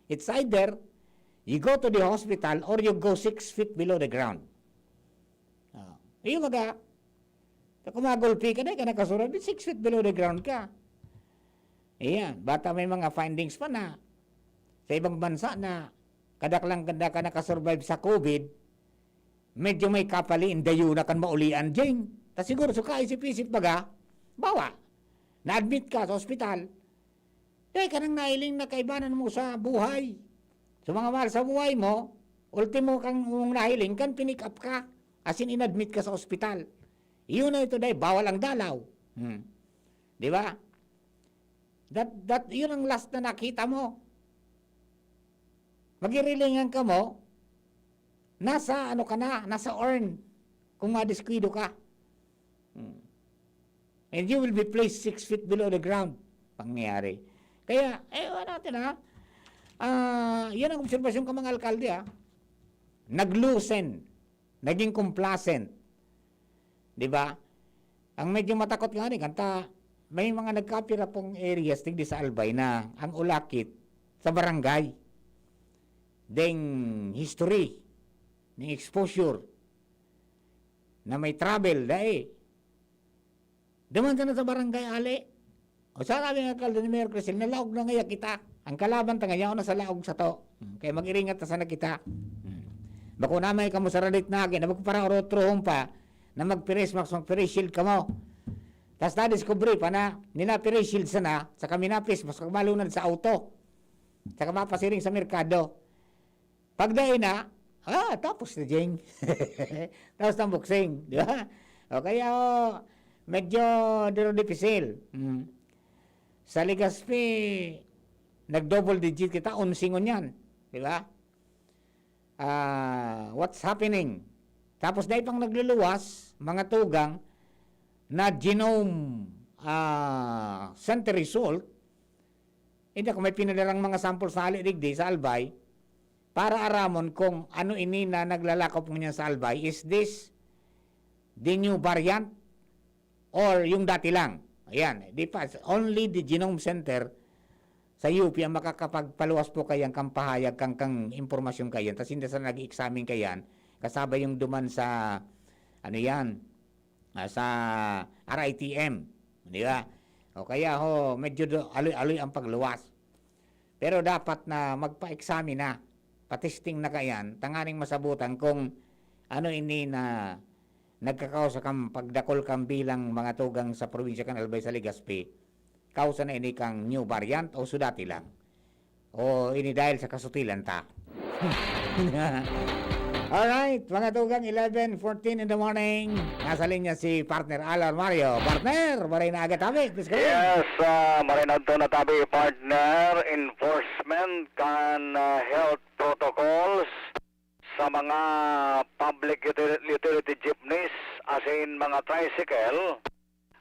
It's either you go to the hospital or you go six feet below the ground. Oh. Iyo baga, kung magulpi ka na, ka nakasurvive, six feet below the ground ka. Iyan, bata may mga findings pa na sa ibang bansa na kadaklang ganda ka nakasurvive sa COVID, medyo may kapali, indayo na kan maulian, Jing. Ta siguro, so kaisip-isip baga, bawa, na-admit ka sa ospital, kaya ka nang nahiling na kaibanan mo sa buhay. So, mga mahal sa buhay mo, ultimo kang mong nahiling, kan pinick up ka, as in, inadmit ka sa ospital. Iyon na ito, dahil bawal ang dalaw. Hmm. Di ba? That, that, yun ang last na nakita mo. Magirilingan ka mo, nasa ano ka na, nasa urn, kung madiskuido ka. Hmm. And you will be placed six feet below the ground. Pangyayari. Kaya, eh, ano natin ha? Ah, yan ang obserbasyon ka mga alkalde ha. Nag-loosen, naging complacent. Di ba? Ang medyo matakot nga ni, kanta, may mga nagkapira pong areas digdi sa Albay na ang ulakit sa barangay. Deng history, ning exposure, na may travel, dai. Duman ka na sa barangay, ali. O sa sabi ng alkalde ni Mayor Crisel, nalaog na ngaya kita. Ang kalaban ta ngaya, na sa laog sa to. Hmm, kaya mag-iringat ta sana kita. Hmm. Bako na may kamo sa radit na agin, na magparaorot-rohon pa, na mag-face mask, mag-face shield kamo. Tas na-discover pa na, nila face shield sana, sa kami na-face mask, pag malunad sa auto. Saka mapasiring sa merkado. Pagdai na, ah, tapos na, Jing. Tapos ng boxing, di ba? O kaya, oh, medyo duro dipisil. Mm. Sa Legazpi, nag-double digit kita, onse ngunyan. Di ba? Ah, what's happening? Tapos dahil pang nagluluwas, mga tugang na genome ah, center result, hindi ako may pinadarang mga sample sa hali digdi, sa Albay, para aramon kung ano ini na naglalakop ngunyan sa Albay. Is this the new variant or yung dati lang? Ayan, di pa, only the Genome Center sa U P ang makakapagpaluwas po kayan kang pahayag, kang, kang impormasyon kayan. Tas hindi sa nag-examine kayan, kasabay yung duman sa, ano yan, ah, sa R I T M, di ba? O kaya ho, medyo do, aloy-aloy ang pagluwas. Pero dapat na magpa-examine na, pa-testing na kayan, tanganing masabutan kung ano ini na nagkakausa kang pagdakol kang bilang mga tugang sa probinsya kan Albay sa Legazpi. Kausa na ini kang new variant o sudati lang? O ini dahil sa kasutilan ta? Alright, mga tugang, eleven fourteen in the morning. Nasa linya si partner Alan Mario. Partner, maray na aga tabi. Please come in. Yes, ah, maray na adto na tabi, partner. Enforcement kan, ah, health protocols sa mga public util-, utility jeepneys asin mga tricycle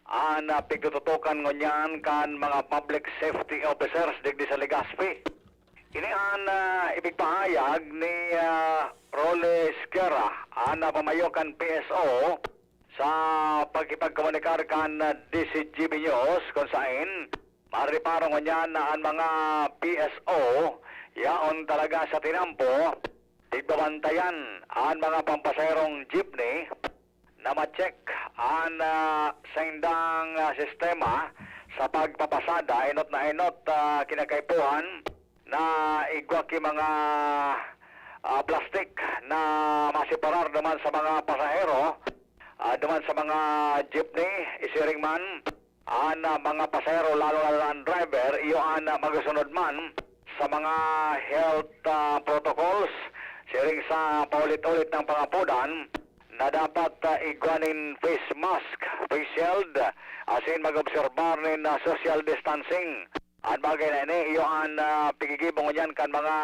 an, ah, pigtututokan ngunyan kan mga public safety officers digdi sa Legazpi. Ini an, ah, ipigpahayag ni, ah, Rolly Esguerra, an, ah, pamayo kan P S O, sa pakikipagkomunikar kan, ah, D Z G B News, kun saen marereparo ngunyan na an mga P S O yaon talaga sa tinampo, tigbabantayan an mga pampasaherong jeepney na ma-check an, ah, saindang, ah, sistema sa pagpapasada, enot na enot, ah, kinakaipuhan na igwa ki mga, ah, plastik na masiparar duman sa mga pasahero, ah, duman sa mga jeepney, isiring man an, ah, mga pasahero, lalo-lalo na an driver, iyo an, ah, magasunod man sa mga health, ah, protocols, siring sa paulit-ulit na pangapodan na dapat, ah, igwa nin face mask, face shield, asin mag-obserbar nin, ah, social distancing. An bagay na ini, iyo an, ah, pigigibo ngunyan kan mga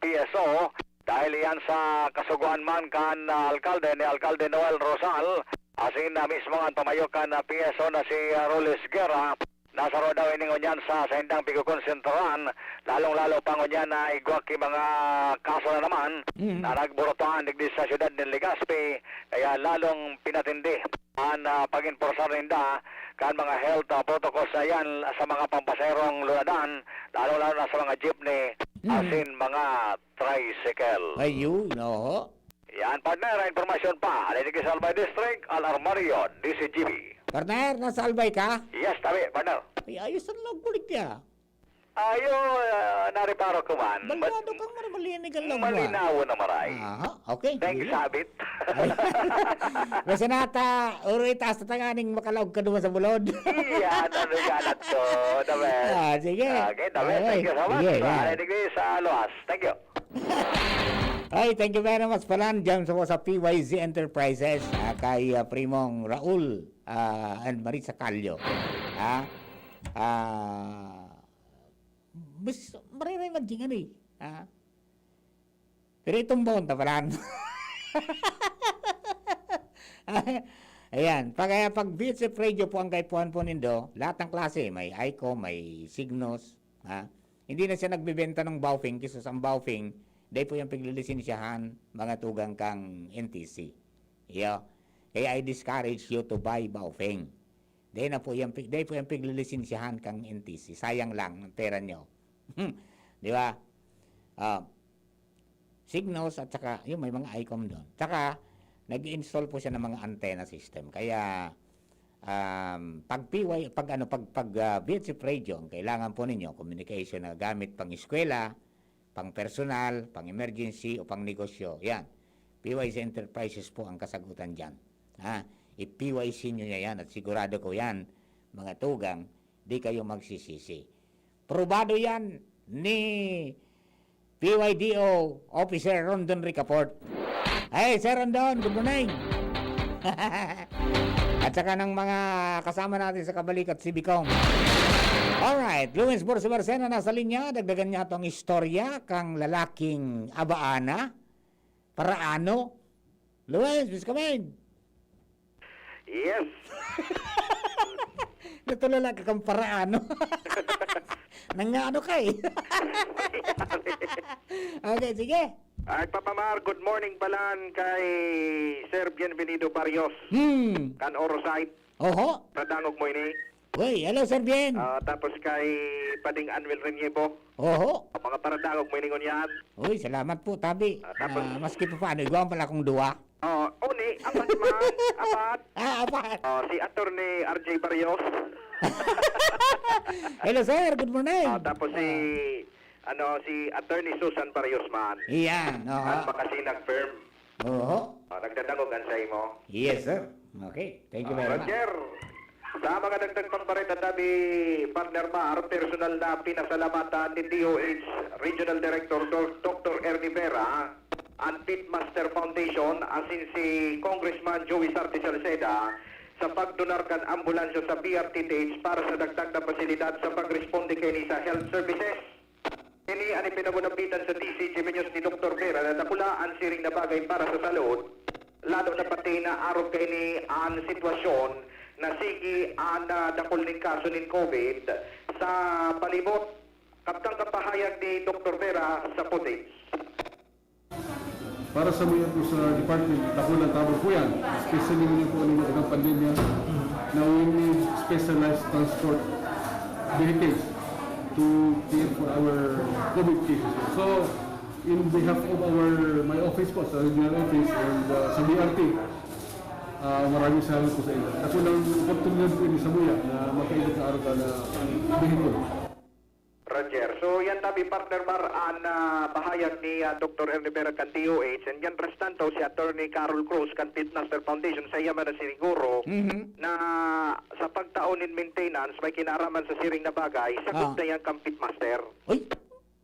P S O, dahil iyan sa kasugoan man kan, ah, alkalde, ni Alkalde Noel Rosal, asin na mismo an pamayo kan, ah, P S O na si, ah, Rolly Esguerra, na saro daw ini ngunyan sa saindang pigkokonsentraran, lalong-lalo pa ngunyan na igwa ki mga kaso na naman Mm. na nagburutohan digdi sa siyudad nin Legazpi, kaya lalong pinatindi an, ah, pag-enforcer ninda kan mga health, ah, protocols na yan sa mga pampasaherong lunadan, lalong-lalo na sa mga jeepney, Mm. asin mga tricycle. Ayun, oho. Yan, partner, ang impormasyon pa. Alay digdi sa Albay District, Al Armario, D Z G B. Partner, nasa Albay ka? Yes, tabi, partner. Ay, ayos ang log bulig niya. Ayo, ah, nareparo ko man. Balgado But kang marmalian ni Galawga. Malinaw na maray. Aha, okay. Thank you, Sige. Sabit. Ay. Basta nata, oro itaas na tanganing makalaog ka duman sa bulod. Iya, ano ganat ko, dabe. Ah, sige. Okay, dabe. Okay. Thank you so much. Sige, yan. Alay digdi sa Luas. Thank you. Ay, thank you very much pala dyan sa, sa P Y Z Enterprises, ah, kay, ah, Primong Raul, ah, and Marisa Callo. Ha? Ah, mas, mariray na dyan, ano eh. Ha? Pero itong baon, taparan. Ayan. Pag, kaya pag V H F radio po ang kaipuhan po nindo, lahat ng klase, may Icom, may Signos, ha? Hindi na siya nagbebenta ng Baofeng, kisus ang Baofeng, dai po yan piglilisensyahan, mga tugang kang N T C. Iyo. Kaya I discourage you to buy Baofeng. Dai na po yan, pi-, dai po yan piglilisensyahan kang N T C. Sayang lang ang pera nyo. Di ba? Ah, Signos at saka, yun, may mga Icom doon. Tsaka, nag-install po siya ng mga antenna system. Kaya, um, pag P Y, pag ano, pag, pag, ah, V H F radio, ang kailangan po ninyo, communication na gamit pang eskwela, pang personal, pang emergency, o pang negosyo. Yan. P Y Z Enterprises po ang kasagutan dyan. Ha? I-P Y C nyo na yan at sigurado ko yan, mga tugang, di kayo magsisisi. Probado yan ni P Y D O Officer Rondon Ricaport. Hey, Sir Rondon, good morning. At saka ng mga kasama natin sa Kabalikat C B com. Alright, Luis Borsi Barcena nasa linya. Dagdagan niya itong istorya kang lalaking abaana, paraano. Luis, please come in. Yes. Natulala ka kang paraano. Nang ano ka eh. Okay, sige. Ay, Papa Mar, good morning palan kay Sir Bienvenido Barrios. Hmm. Kan Orosite. Oho. Paradangog mo ini. Uy, hello, Sir Bien. Ah, tapos kay Pading Anwil Reniebo. Oho. Mga paradangog mo ini ngunyan. Uy, salamat po, tabi. Ah, tapos Ah, maski pa paano, igwa pala akong duwa. Oh, uni, apat man, apat. Ah, apat. Oh, si Attorney R J Barrios. Hello, sir. Good morning. Ah, tapos si, Ah. ano, si Attorney Susan Barrios man. Iyan, oho. At Makasinag Firm. Oho. Ah, nagdadangog an sa imo. Yes, sir. Okay. Thank you Ah, very much. Roger. Sa mga dagdag pang bareta tabi, Partner Mar, personal na pinasalamatan ni D O H Regional Director Dor-, Doctor Ernie Vera an Pitmaster Foundation asin si Congressman Joey Sarte Salceda sa pagdonar kan ambulansya sa B R T T H para sa dagdag na pasilidad sa pagresponde kaini sa health services. Ini an ipinagunapitan sa D C G News ni Doktor Vera na dakula an siring na bagay para sa salud, lalo na pati na arog kaini an sitwasyon na sige an, ah, dakul nin kaso nin COVID sa palibot. Kabtang kapahayag ni Doktor Vera sa footage. Para sa mga po sa department, dakulang tabang po yan. Especially ngayon po ang mga pandemya na we need specialized transport vehicles to care for our COVID cases. So, in behalf of our my office po, sa regional office and uh, sa B R T, uh, maraming salamat po sa inyo. Dakulang oportunidad po ini sa Buya na makaibot na araw na vehicle. Roger. So, yan tabi, Partner Mar, an, ah, pahayag ni, ah, Doktor Ernie Vera kan D O H. And yan, restanto, si Attorney Carol Cruz kan Pitmaster Foundation, sa iya man na siniguro Mhm. na sa pagtao nin maintenance, may kinaraman sa siring na bagay, sakop Ah. na yan kan Pitmaster. Uy,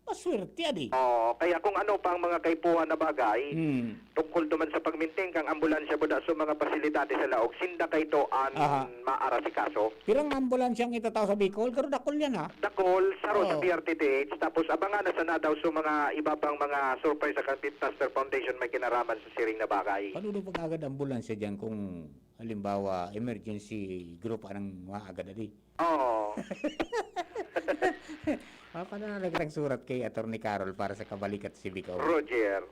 maswerte, adi. Oh, kaya kung ano pa ang mga kaipuhan na bagay, Hmm. tungkol duman sa pag-maintain kang ambulansya buda sa mga pasilidades sa laog, sinda kay to an Aha. maarasikaso. Pirang ambulansya ang itatao sa Bicol, pero dakul yan, ha? Dakol, saro sa Oo. P R T T H, tapos abangan na sana daw sa mga iba pang mga surprise sa Pitmaster Foundation may kinaraman sa siring na bagay. Paano daw pag-agad ambulansya dyan kung, halimbawa, emergency group anang maagad, adi? Oo. Ah, paano na nagtang surat kay Attorney Carol para sa kabalikat si Bicol? Roger.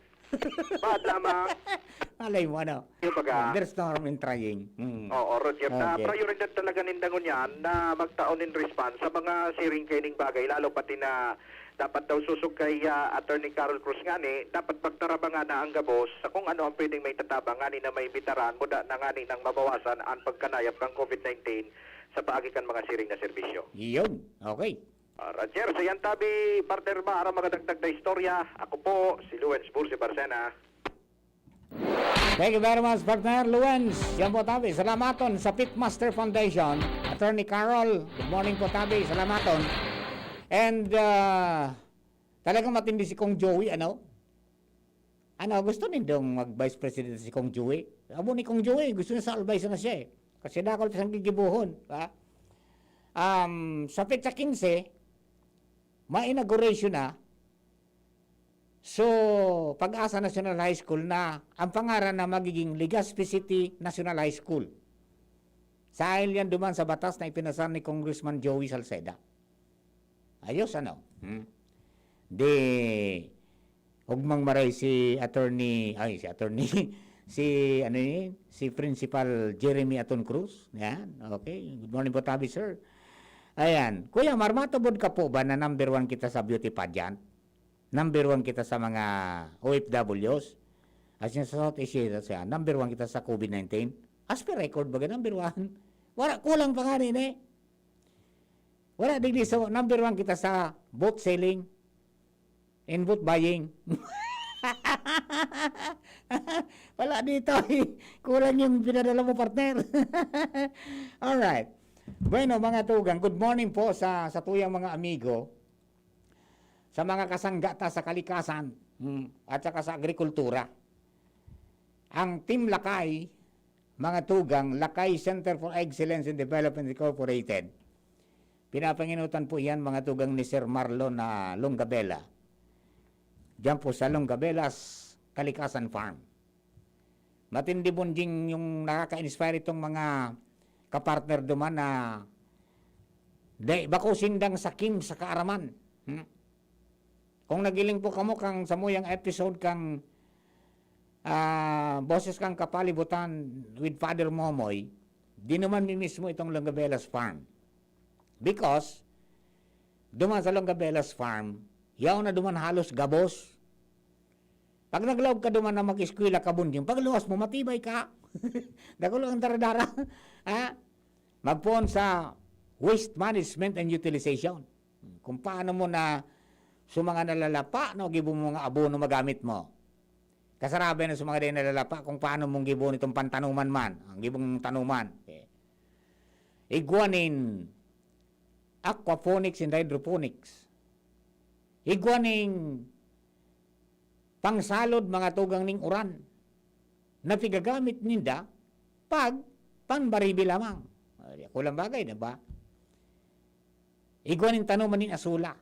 Baad lamang. Malay mo, ano? Yung baga. There's no harm in trying. Mm. Oo, Roger. Na Okay. prioridad talaga ninda ngunyan na magtao nin response sa mga siring kaining bagay, lalo pati na dapat daw susog kay, ah, Attorney Carol Cruz ngani, dapat pagtarabangan na ang gabos sa kung ano ang pwedeng may tatabang ngani na may bitaran, muda na ngani nang mabawasan ang pagkanayap ng COVID nineteen sa paagi kan mga siring na serbisyo. Yun. Okay. Ah, Roger, sa yan tabi, partner ba, arang mga dagdag na istorya, ako po, si Luens Bursi Barcena. Thank you very much, partner Luens. Yan po tabi. Salamaton sa Pitmaster Foundation. Attorney Carol, good morning po tabi. Salamaton. And uh, talagang matindi si Kong Joey, ano? Ano, gusto nindong mag-vice president si Kong Joey? Abo ni Kong Joey, gusto niya sa albay sana siya eh. Kasi dakol pa siyang gigibuhon, ha? Um, sa petsa quince, may inauguration na. So, Pag-asa National High School na ang pangaran na magiging Legazpi City National High School. Sa yan duman sa batas na ipinasar ni Congressman Joey Salceda. Ayos, ano? Hmm? Di, ugmang maray si attorney, ay, si attorney, si, ano yun? Si Principal Jeremy Aton Cruz. Yan, okay. Good morning po, tabi, sir. Ayan. Kuya Mar, matubod ka po ba na number one kita sa beauty pageant? Number one kita sa mga O F Ws? As in, sa Southeast Asia, siya, number one kita sa COVID nineteen? As per record, baga number one. Wala, kulang pa nga rin eh. Wala, digdi sa number one kita sa boat selling and boat buying. Wala dito eh. Kulang yung pinadala mo, partner. Alright. Bueno, mga tugang, good morning po sa, sa tuyang mga amigo, sa mga kasanggata sa kalikasan, hmm, at saka sa agrikultura. Ang Team Lakay, mga tugang, Lakay Center for Excellence in Development Incorporated, pinapanginutan po yan, mga tugang, ni Sir Marlon na Longabela. Diyan po sa Longabela's Kalikasan Farm. Matindi bonding yung nakaka-inspire itong mga kapartner duman na dai, bako sindang sakim sa kaaraman. Hmm? Kung nagiling po kamo kang samuyang episode kang ah, Boses kang Kapalibutan with Father Momoy, dinuman mi mismo itong Longabela's Farm. Because, duman sa Longabela's Farm, yaon na duman halos gabos. Pag naglaog ka duman na mag-eskwela ka, bonding, pagluwas mo, matibay ka. Dakul ang dara-dara. Ha? Magpoon sa waste management and utilization. Kung paano mo na sa mga nalalapa, no, gibo mo mga abono magamit mo. Kasarabi na sa mga di nalalapa kung paano mong gibo nitong pantanuman man, ang gibong tanuman. Okay. Igwa nin aquaponics and hydroponics. Igwa nin pangsalod, mga tugang, ning uran na pigagamit ninda pag panbaribi lamang. Ay, kulang bagay, di ba? Igwa nin tanoman nin asula.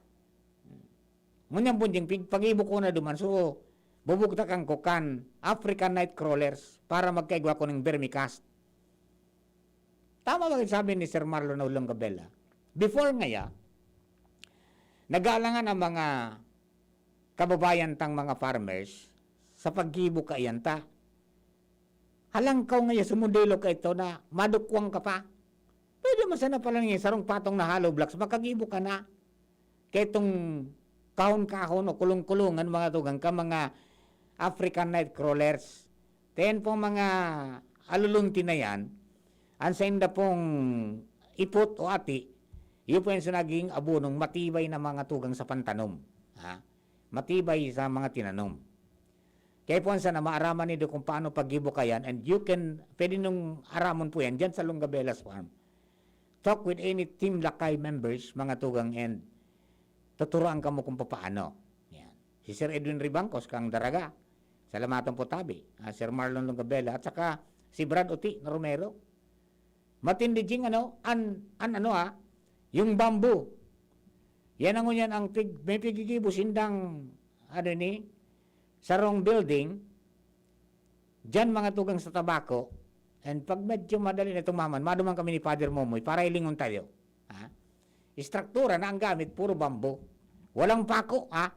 Ngunyan bunjing pig-, pag-ibo ko na duman, so, bubugtakan ko kan African night crawlers para magkaigwa ko ning vermicast. Tama ba yung sabi ni Sir Marlon Olong Gabela? Before ngaya, nagalangan ang mga kababayan tang mga farmers sa paggibo kaiyan ta. Halangkaw ngaya sumundelo ka ito na madukwang ka pa. Pwede mo sana pala nga sarong patong na hollow blocks, makagibo ka na. Kaitong kahon-kahon o kulong-kulungan, mga tugang, ka mga African night crawlers. Ten pong mga alulunti na yan, ang sainda pong ipot o ati, iyo po yan sa naging abonong matibay na mga tugang sa pantanom. Ha? Matibay sa mga tinanom. Kaya po, sana maaraman nindo kung paano paggibo kaiyan, and you can, pwede nung aramon po yan dyan sa Longabelas Farm. Talk with any Team Lakay members, mga tugang, and tuturuan kamo kung papaano. Yan. Si Sir Edwin Ribangcos, kang Daraga. Salamaton po tabi. Ah, Sir Marlon Longabela, at saka si Brad Uti na Romero. Matindi jing ano, an, an ano, ah, yung bamboo. Yan ang ngunyan ang pig-, may pigigibo sindang, ano ni, sarong building. Diyan, mga tugang, sa Tabaco. And pag medyo madali na tumaman, maduman kami ni Father Momoy para hilingon tayo. Ha? Istruktura na ang gamit, puro bamboo. Walang pako, ha?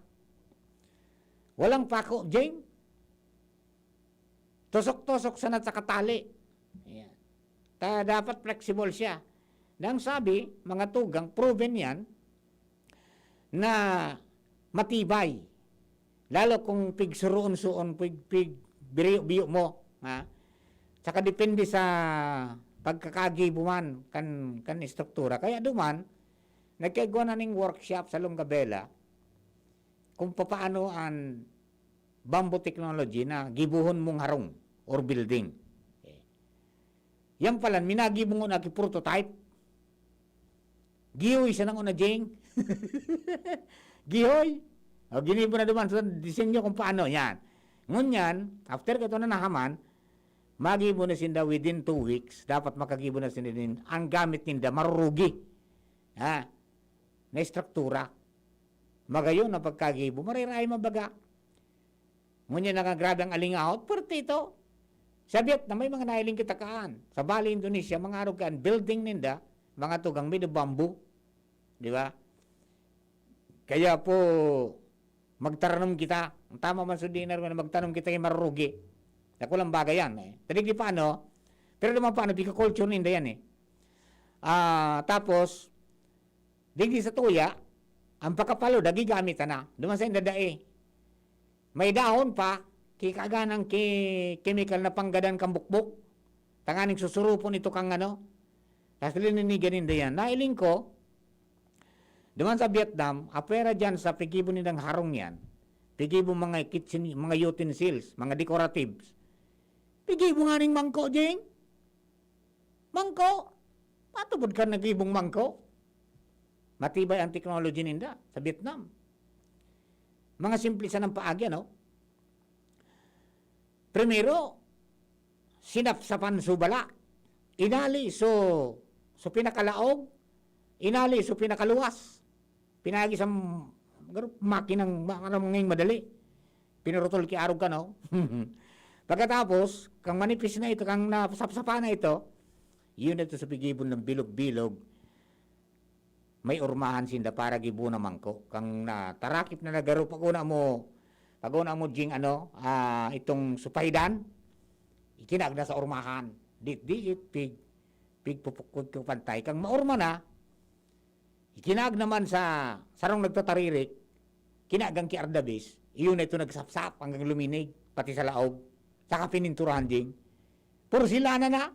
Walang pako, Jing. Tusok-tusok sana sa katali. Ayan. Ta-, dapat flexible siya. Nang sabi, mga tugang, proven yan na matibay. Lalo kung pigsuroon-suon, pig-, pig-, biriyo-biyo mo, ha? Saka depende sa pagkakagibo man kan, kan estruktura. Kaya duman, nagkaigwa na ning workshop sa Longabela kung papaano an bamboo technology na gibohon mong harong or building. Okay. Yan pala, minagibo ngona ki prototype. Gihoy siya nang una, Jing. Gihoy. O, ginibo na duman sa disenyo kung paano. Yan. Ngunyan, after kaito na nahaman, magibo na sinda within two weeks. Dapat makagibo na sinda din. Ang gamit ninda, marurugi. Ha? Na estruktura. Magayon na pagkagibo, marirahay mabaga. Ngunyan na nga, grabe ang alingahot, puwerte ito. Sa Vietnam, may mga nahiling kita kaan. Sa Bali, Indonesia, mga arog kaan, building ninda, mga tugang made of bamboo. Di ba? Kaya po, magtaranom kita. Ang tama man sa dinar na magtanom kita, yung marurugi. Nakulang bagay yan, eh. Tadig di paano, pero naman paano, pika-culture ninda yan, eh. Ah, tapos, digdi sa tuya, ang pakapalo, dagigamit na. Duman sa indadae. May dahon pa, kikaganang ki-, chemical na panggadan kang bukbok. Tanganing susurupon ito kang ano. Tas lininigan ninda yan. Nailing ko, duman sa Vietnam, apwera dyan sa pigibo nilang harong yan, pigibo mga kitchen, mga utensils, mga decoratives. Pigibo nga ning mangko, Jing. Mangko. Patubod ka nagibong mangko. Matibay ang technology ninda sa Vietnam. Mga simple sanang paagi, ano? Primero, sinapsapan so bala. Inali so, so pinakalaog, inali so pinakaluwas. Pinagi sa m-, garo-, makinang ma-, ano, ngayong madali. Pinurutol ki arog ka, no? Pagkatapos, kang manipis na ito, kang nasapsapa na ito, yun ito sa pigibon ng bilog-bilog, may urmahan sinda para gibo na mangko. Kang natarakip na nagaro, pag una mo, pag una mo, Jing, ano, ah, itong supahidan, ikinag na sa urmahan. Dit-dit, pig, pigpupukod ko pantay. Kang maurma na, ikinag naman sa sarong nagtataririk, kinagang ki Ardabis, iyon na ito nagsapsap hanggang luminig, pati sa laog, saka pininturahan, Jing. Porselana na.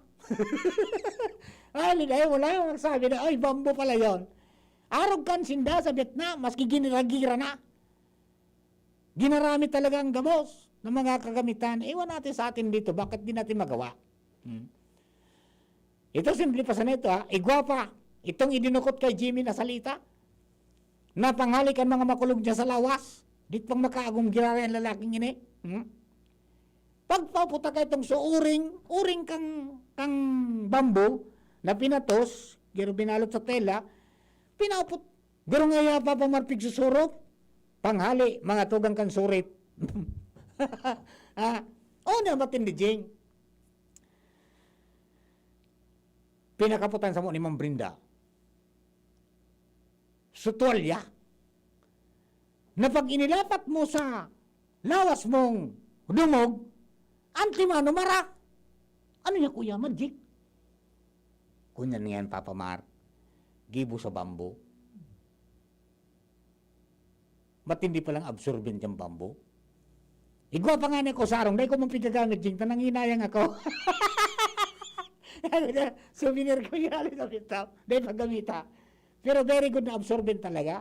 Ay, liday, wala yung nagsabi na, "Ay, bamboo pala yon." Arog kan sinda sa Vietnam, maski giniragira na. Ginaramit talaga ang gabos ng mga kagamitan. Iwan natin sa atin dito, bakit di natin magawa? Hmm. Ito, simple pa sana ito, ha? Igwa pa. Itong idinukot kay Jimmy na salita. Napanghali kan mga makulog niya sa lawas. Di pang makaagom giraray ang lalaking ini. Hmm? Pagpaputa ka itong so uring, uring kang, kang bamboo na pinatos, giro binalot sa tela, pinaupot. Garo nga iya, Papa Mar, pigsusurop. Panghali, mga tugang kan surit. Ah, oh, na matindi, Jing. Pinakaputan sa mo ni Ma'am Brinda. Sa tuwalya. Na pag inilapat mo sa lawas mong dumog, antimano mara. Ano niya, Kuya Magic? Kunyan ngayon, Papa Mar. Gibo sa bamboo. Matindi palang absorbent yung bamboo. Igwa pa nga ni ko sarong, dai ko man pigagamit, Jing, tanang hinayang ako. Souvenir ko yan, sa pintaw. Dai paggamita. Pero very good na absorbent talaga.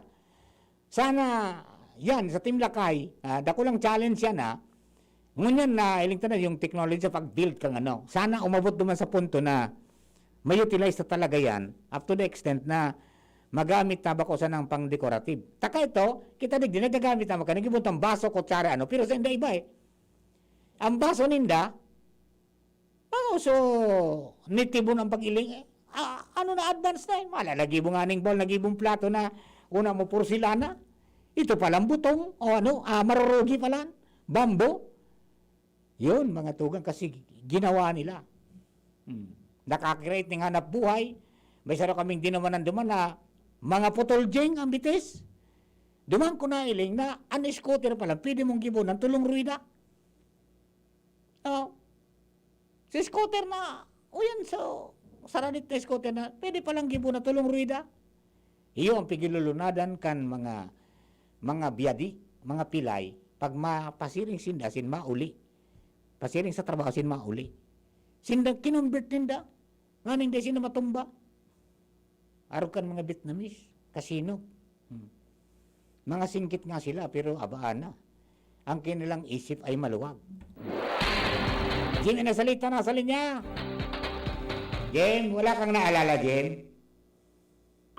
Sana, yan, sa Team Lakay, ah, dakulang challenge yan, ha. Ngunyan na, iling tanan yung technology sa pag-build kang ano. Sana umabot duman sa punto na ma-utilize na talaga yan, up to the extent na magamit na bako sanang pang decorative. Taka ito, kita digdi, nagagamit naman ka, nagibuntang baso, kutsara, ano, pero sa inda iba eh. Ang baso ninda, mga uso, nitibon ang pag-iling eh. Ah, ano na, advance na eh. Malalagibo nga ning ball, nagibong plato na una mo porselana. Ito palang butong, o ano, ah, marurugi palan, bamboo. Yun, mga tugang, kasi ginawa nila. Hmm. Nakakreate ning hanap buhay. May saro kaming dinumanan duman na mga putol, Jing, ang bitis. Duman ko nailing na ang scooter pala, pwede mong gibunan, tulong ruwida. Oh. Sa scooter na, o yan, so, saradit na scooter na, pwede palang gibunan, tulong ruwida. Iyo ang pigilulunadan kan mga, mga biyadi, mga pilay, pag mapasiring sinda, sin mauli. Pasiring sa trabaho, sin mauli. Sinda, kinonvert ninda. Nganing dai sinda matumba. Arog kan mga Vietnamese, kasino. Hmm. Mga singkit nga sila, pero abaan na. Ang kanilang isip ay maluwag. Jim, nasalita na sa linya. Jim, wala kang naalala, Jim?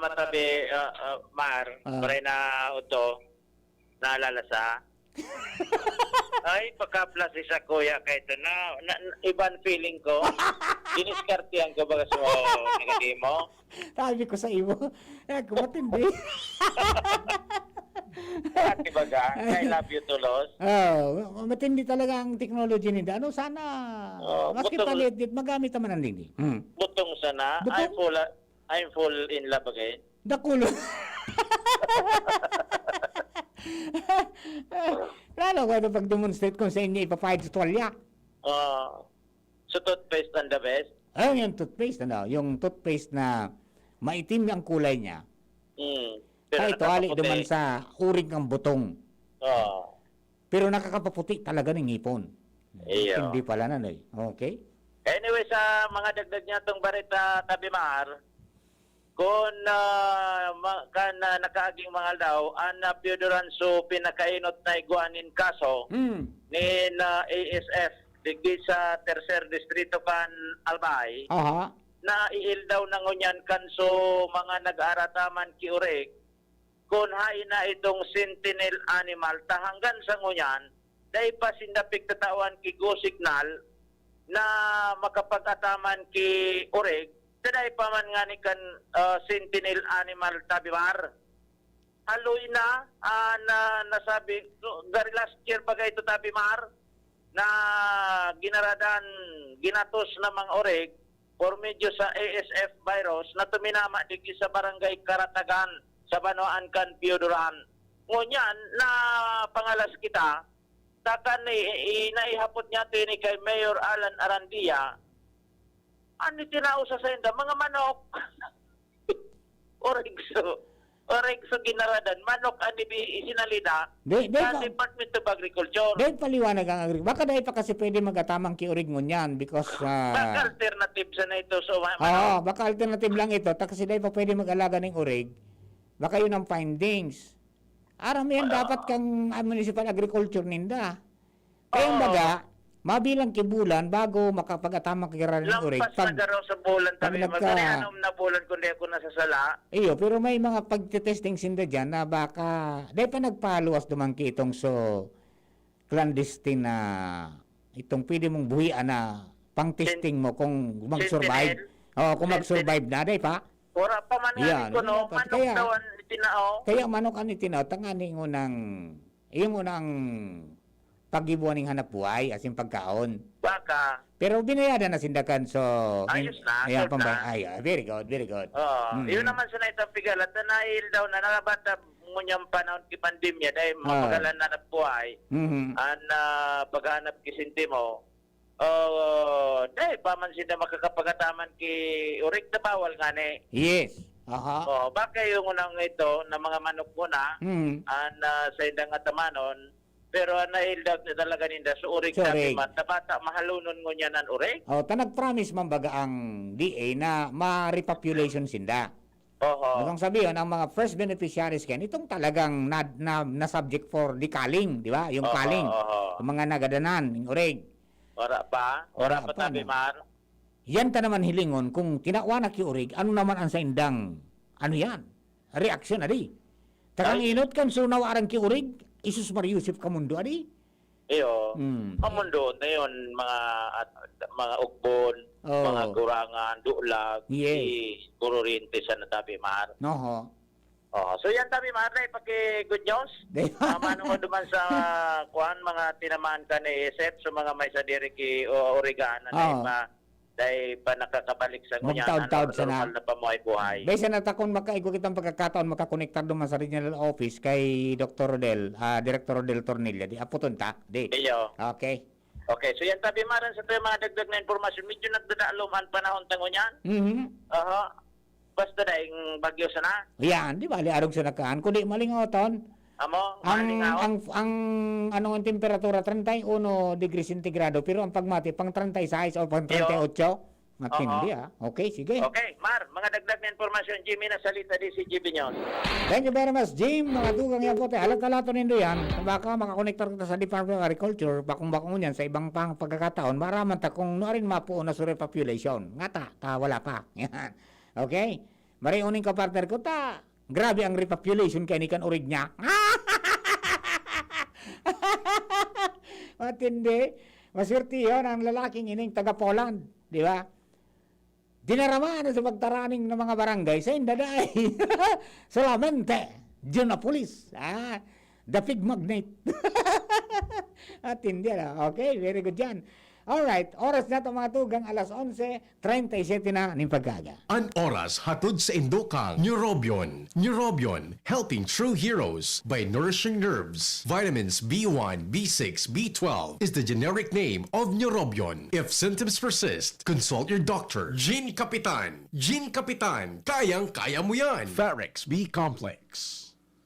Matabi, ah, ah, Mar, Ah. Maray na Uto, naalala sa? Ay, pagka-plus isa, kuya, kay ito na, na, na- iban feeling ko. Diniskartihan ko baga sa mga nagadi mo. Sabi ko sa imo, eh, kumatindi. Dati baga, I love you, Tulos. Oh, matindi talaga ang technology ninda. Ano sana, Oh, maski butong- palit, dit magamit naman ang dingding. Hmm. Butong sana, Butong? I'm full, I'm full in love again. Dakulo. Lalo ko ito pag-demonstrate kung sa inyo ipapahid sa tuwalya. Ah, so toothpaste ang the best? Ayun yung toothpaste, ano? Yung toothpaste na maitim ang kulay niya. Mm. Ay, ito, ali, nakakaputi. Duman sa uring kang butong. Oo. Pero nakakapaputi talaga ng ngipon. Iyo. Hindi pala na, eh. Okay? Anyway, sa mga dagdag niya itong barita, Tabi Mar, kung ah, ma- kan ah, nakaaging mga aldaw, ang uh, Pio Duran so pinakainot na igwa nin kaso Hmm. nin ah, A S F digdi sa Tercer Distrito kan Albay, Aha. na iildaw na ngunyan kan so mga nag-aarataman ki Urig, kun hain na itong sentinel animal, ta hanggan sa ngunyan, dai pa sinda pigtatawan ki go signal na makapag-ataman ki Urig, ta dai pa man ngani kan ah, sentinel animal, Tabi Mar. Haloy na, ah, na nasabi, so, gari last year baga ito, Tabi Mar, na ginaradan, ginatos na mga Urig, por medyo sa A S F virus na tuminama digdi sa barangay Karatagan sa banwaan kan Pio Duran. Ngunyan, na pangalas kita, takan ni, i, naihapot niya ito ini kay Mayor Alan Arandia, ano tinao sa sainda? Mga manok. Oregso. Oregso ginaradan. Manok ang ibi- isinalida Di, di sa pa, Department of Agriculture. di paliwanag ang agri. Baka dahil pa kasi pwede mag-atamang ki Urig ngunyan because Baka ah, alternative sa na ito. So, ma- Oo, baka alternative lang ito. Ta kasi dahil pa pwede mag-alaga ng Urig, baka yun ang findings. Aram yan, Ah. dapat kang ah, municipal agriculture ninda. Kaya yung Oo. baga, mabilang ki bulan bago makapag-ataman ka giraray nin urig. Lampas na garo sa bulan, tabi, magkano, anom na bulan, kung di ako nasasala. Iyo, pero may mga pagte-testing sinda diyan na baka, dai pa nagpaluwas duman ki itong so clandestine na itong pwede mong buhian na pang-testing mo kung mag-survive. Sentinel. Oo, kung mag-survive na, dai pa. Wala pa man. Yan, ko, no, wala pa. Manok daw ang itinao. Kaya manok ang itinao, tangani ngunang, yung ngunang paggibuan ning hanap buhay, as in pagkaon. Baka. Pero binayadan na sinda kan, so, ayos na, ayan, pambay-, ay, ah, very good, very good. Oo, yun naman sa naitang pigalat na nahil daw na nalabatab ngunyan panahon ki pandemya, dahil mapagalan na hanap buhay, an, ah, paghahanap ki sentimo, oh, dai pa man sinda makakapagataman ki urig na bawal ngani. Yes. Aha. Oh, baka yung unang ito na mga manok muna, an, ah, sa indang atamanon, pero ang naildag na talaga ninda, so urig, sabi man, ta bata, mahalunon ngunyan an urig. Oh, ta nag-promise man baga ang D A na ma-repopulation sinda. Oho. Ibig sabihon, ang mga first beneficiaries kayan, itong talagang na, na, na subject for deculling, di ba? Yung culling. Oho. Yung mga nagadanan, yung urig. Wala pa? Wala pa, tabi, Mar? Yan ta naman hilingon kung tinawan na ki urig, ano naman ang saindang, ano yan? Reaksyon, adi. Takang inot kan sunaw arang ki urig, isus Maria Yusuf ka mundo, adi. Iyo. Mm. Mamundo na yun, mga, at, mga ugbon, mga gurangan, dulag, yes, si Kururiente sa natabi, Mar. Oho. Oh, so yan, tabi, Mar, na ipaki-good news. Di ba? Mga manungod naman sa, kuan, mga tinamaan ka ni Isep, so mga may sadiri ki, o, Origan, na, oo, ipa, dai pa nakakabalik sa ngunyan, magtaod-taod sana, normal na pamuhay-buhay. Bes, sana ta kung makaigwa kitang pagkakataon, makakonektar duman sa regional office kay Doktor Rodel, ah, Direktor Rodel Tornilla, di aputon ta, di? Iyo. Okay. Okay, so yan, tabi, Mar, sa mga dagdag na impormasyon, medyo nagdadalom ang panahon ta ngunyan. Mhm. Aha. Basta daing bagyo sana. Yan, di bali, arog sa nakaan. Kundi malingawan. Amo, ang, malingawan. Ang, ang, ano, ang temperatura, treinta y uno degrees centigrado, pero ang pagmati, pang treinta y seis o pang treinta y ocho. Iyo. Matindi, ah. Okay, sige. Okay, Mar, mga dagdag na impormasyon, Jimmy, na salita di si G B News. Thank you very much, Jim. Mga dugang yan po, te. Halat-halaton nindo yan. Baka makakonektar kita sa Department of Agriculture, bakong-bakong yan, sa ibang pang pagkakataon, maaraman ta kung nuarin mapuon na sa repopulation. Ngata, ta, wala pa. Yan. Okay? Maray uning ka-partner ko, ta, grabe ang repopulation kay ni kan urig niya. Matindi. Maswerte yun ang lalaking ining taga Poland, di ba? Dinarama na sa pagtaraning ng mga barangay sa Indaday. Solamente, Dionapolis. Ah, the pig magnet. At hindi, ano? Okay, very good yan. Alright, oras na to, mga tugang, alas onse treinta y siete na ning pag-aga. An oras hatod sa indo kan Neurobion. Neurobion, helping true heroes by nourishing nerves. Vitamins B one, B six, B twelve is the generic name of Neurobion. If symptoms persist, consult your doctor. Gene Kapitan. Gene Kapitan, kayang-kaya mo yan. Farex B Complex.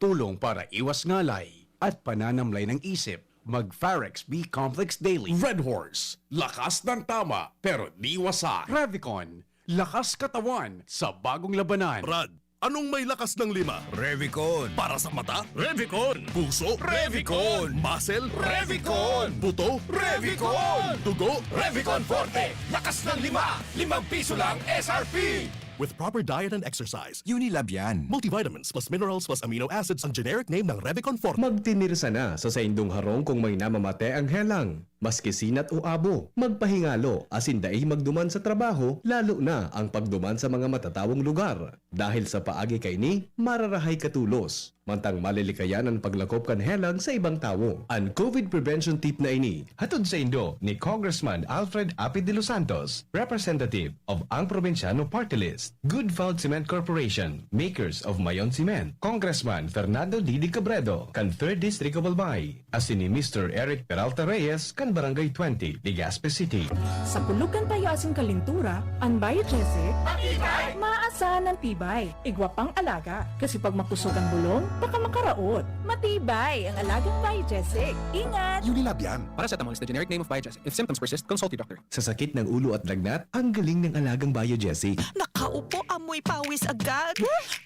Tulong para iwas ngalay at pananamlay ng isip. Mag Farex B Complex Daily. Red Horse, lakas ng tama, pero di wasa. Revicon, lakas katawan sa bagong labanan. Brad, anong may lakas ng lima? Revicon. Para sa mata? Revicon. Puso? Revicon. Muscle? Revicon. Buto? Revicon. Dugo? Revicon Forte. Lakas ng lima. Limang piso lang S R P. With proper diet and exercise. Unilab yan. Multivitamins plus minerals plus amino acids ang generic name ng Revicon Forte. Magtinirsa na sa saindong harong kung may namamate ang helang, maski sinat o abo. Magpahingalo asin dai magduman sa trabaho, lalo na ang pagduman sa mga matatawong lugar. Dahil sa paagi kaini, mararahay ka tolos. Mantang malilikayan an paglakop kan helang sa ibang tawo. An COVID prevention tip na ini, hatod saindo ni Congressman Alfred Apid de los Santos, representative of Ang Probinsyano Party List. Good Found Cement Corporation, makers of Mayon Cement. Congressman Fernando Didi Cabredo, kan Third District of Albay. Asin ni Mister Eric Peralta Reyes, kan Barangay twenty, Legazpi City. Sa pulog kan payo asin kalintura, an Biogesic, matibay, maasahan an tibay. Igwa pang alaga, kasi pag makusog an bulong, baka makaraot. Matibay ang alagang Biogesic. Ingat! Unilab yan. Paracetamol is the generic name of Biogesic. If symptoms persist, consult your doctor. Sa sakit ng ulo at lagnat, ang galing ng alagang Biogesic. Nakaupo, amoy pawis agad.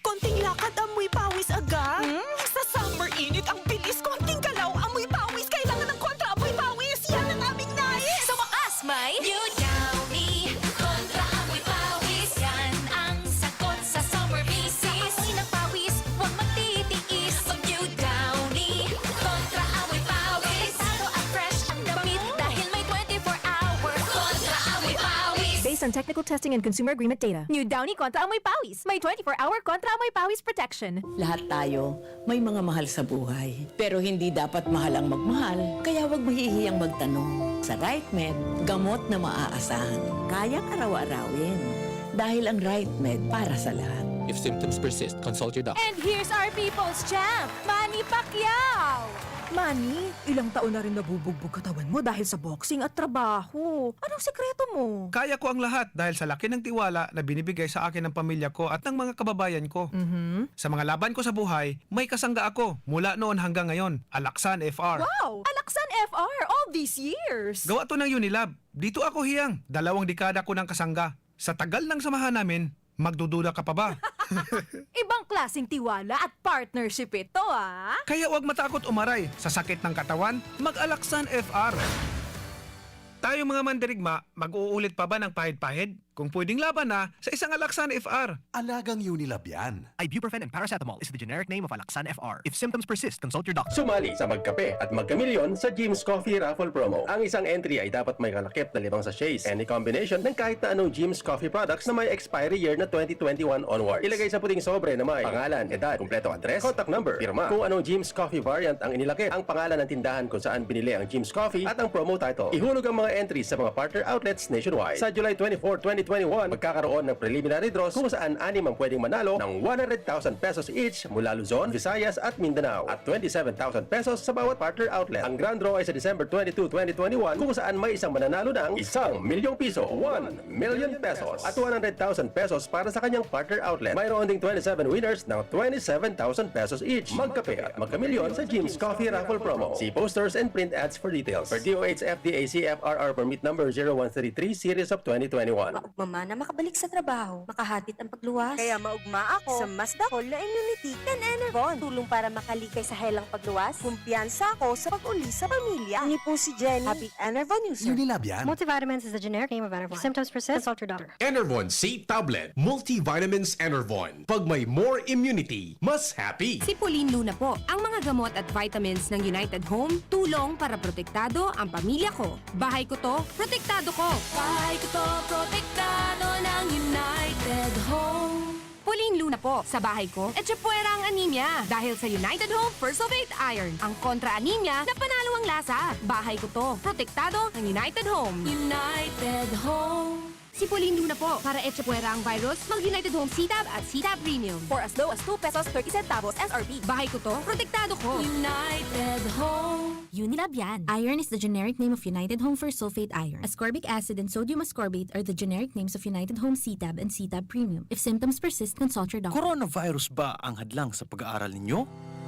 Konting lakad, amoy pawis agad. Hmm? Sa summer init, ang bilis. Konting galaw, amoy pawis. Kailangan ng kontra amoy pawis. Yan ang aming nais. Sa on technical testing and consumer agreement data. New Downy Kontra Amoy Pawis. May twenty-four hour Kontra Amoy Pawis protection. Lahat tayo may mga mahal sa buhay. Pero hindi dapat mahal ang magmahal, kaya huwag mahihiyang magtanong. Sa RightMed, gamot na maaasahan. Kayang araw-arawin. Dahil ang RightMed para sa lahat. If symptoms persist, consult your doctor. And here's our people's champ, Manny Pacquiao! Manny, ilang taon na rin nabubugbog katawan mo dahil sa boxing at trabaho. Anong sekreto mo? Kaya ko ang lahat dahil sa laki ng tiwala na binibigay sa akin ng pamilya ko at ng mga kababayan ko. Mhm. Sa mga laban ko sa buhay, may kasangga ako mula noon hanggang ngayon, Alaksan F R. Wow! Alaksan F R all these years! Gawa to ng Unilab. Dito ako hiyang, dalawang dekada ko ng kasangga. Sa tagal ng samahan namin, magdududa ka pa ba? Ibang klaseng tiwala at partnership ito, ah! Kaya huwag matakot umaray sa sakit ng katawan, mag-Alaksan F R. Tayong mga mandirigma, mag-uulit pa ba ng pahid-pahid? Kung pwedeng laban na, sa isang Alaksan F R. Alagang Unilab yan. Ibuprofen and paracetamol is the generic name of Alaxan F R. If symptoms persist, consult your doctor. Sumali sa Magkape at Magkamilyon sa Jim's Coffee Raffle Promo. Ang isang entry ay dapat may kalakip na limang sachets, any combination ng kahit na anong Jim's Coffee products na may expiry year na twenty twenty-one onwards. Ilagay sa puting sobre na may pangalan, edad, kumpletong address, contact number, pirma, kung anong Jim's Coffee variant ang inilakip, ang pangalan ng tindahan kung saan binili ang Jim's Coffee at ang promo title. Ihulog ang mga entries sa mga partner outlets nationwide. Sa July twenty-four, twenty twenty-one, magkakaroon ng preliminary draws kung saan anim ang pwedeng manalo ng one hundred thousand pesos each mula Luzon, Visayas at Mindanao at twenty-seven thousand pesos sa bawat partner outlet. Ang grand draw ay sa December twenty-two, twenty twenty-one kung saan may isang mananalo ng isang milyong piso, one million pesos at one hundred thousand pesos para sa kanyang partner outlet. Mayroon ding twenty-seven winners ng twenty-seven thousand pesos each. Magkape at magkamilyon sa Jim's Coffee Raffle Promo. See posters and print ads for details. Per D O H F D A C F R R Permit Number zero one three three Series of twenty twenty-one. Maugma man na makabalik sa trabaho, makahatid ang pagluwas. Kaya maugma ako sa mas dakol na immunity kan Enervon. Tulong para makalikay sa helang pagluwas. Kumpiyansa ako sa pag-uli sa pamilya. Ini po si Jenny, happy Enervon user. Unilab yan. Multivitamins is the generic name of Enervon. If symptoms persist, consult your doctor. Enervon C Tablet Multivitamins Enervon. Pag may more immunity, mas happy. Si Pauline Luna po. Ang mga gamot at vitamins ng United Home, tulong para protektado ang pamilya ko. Bahay ko to, protektado ko. Bahay ko to, protektado ng United Home. Pauline Luna po. Sa bahay ko, etchepuera ang anemia. Dahil sa United Home First of Eight Iron, ang kontra anemia na panalo ang lasa. Bahay ko to, protektado ang United Home. United Home. Si Pauline Luna po. Para etchepuera ang virus, mag United Home C-Tab at C-Tab Premium. For as low as two pesos thirty centavos S R P. Bahay ko to, protektado ko. United Home. Unilab yan. Iron is the generic name of United Home First Sulfate Iron. Ascorbic acid and sodium ascorbate are the generic names of United Home C-Tab and C-Tab Premium. If symptoms persist, consult your doctor. Coronavirus ba ang hadlang sa pag-aaral ninyo?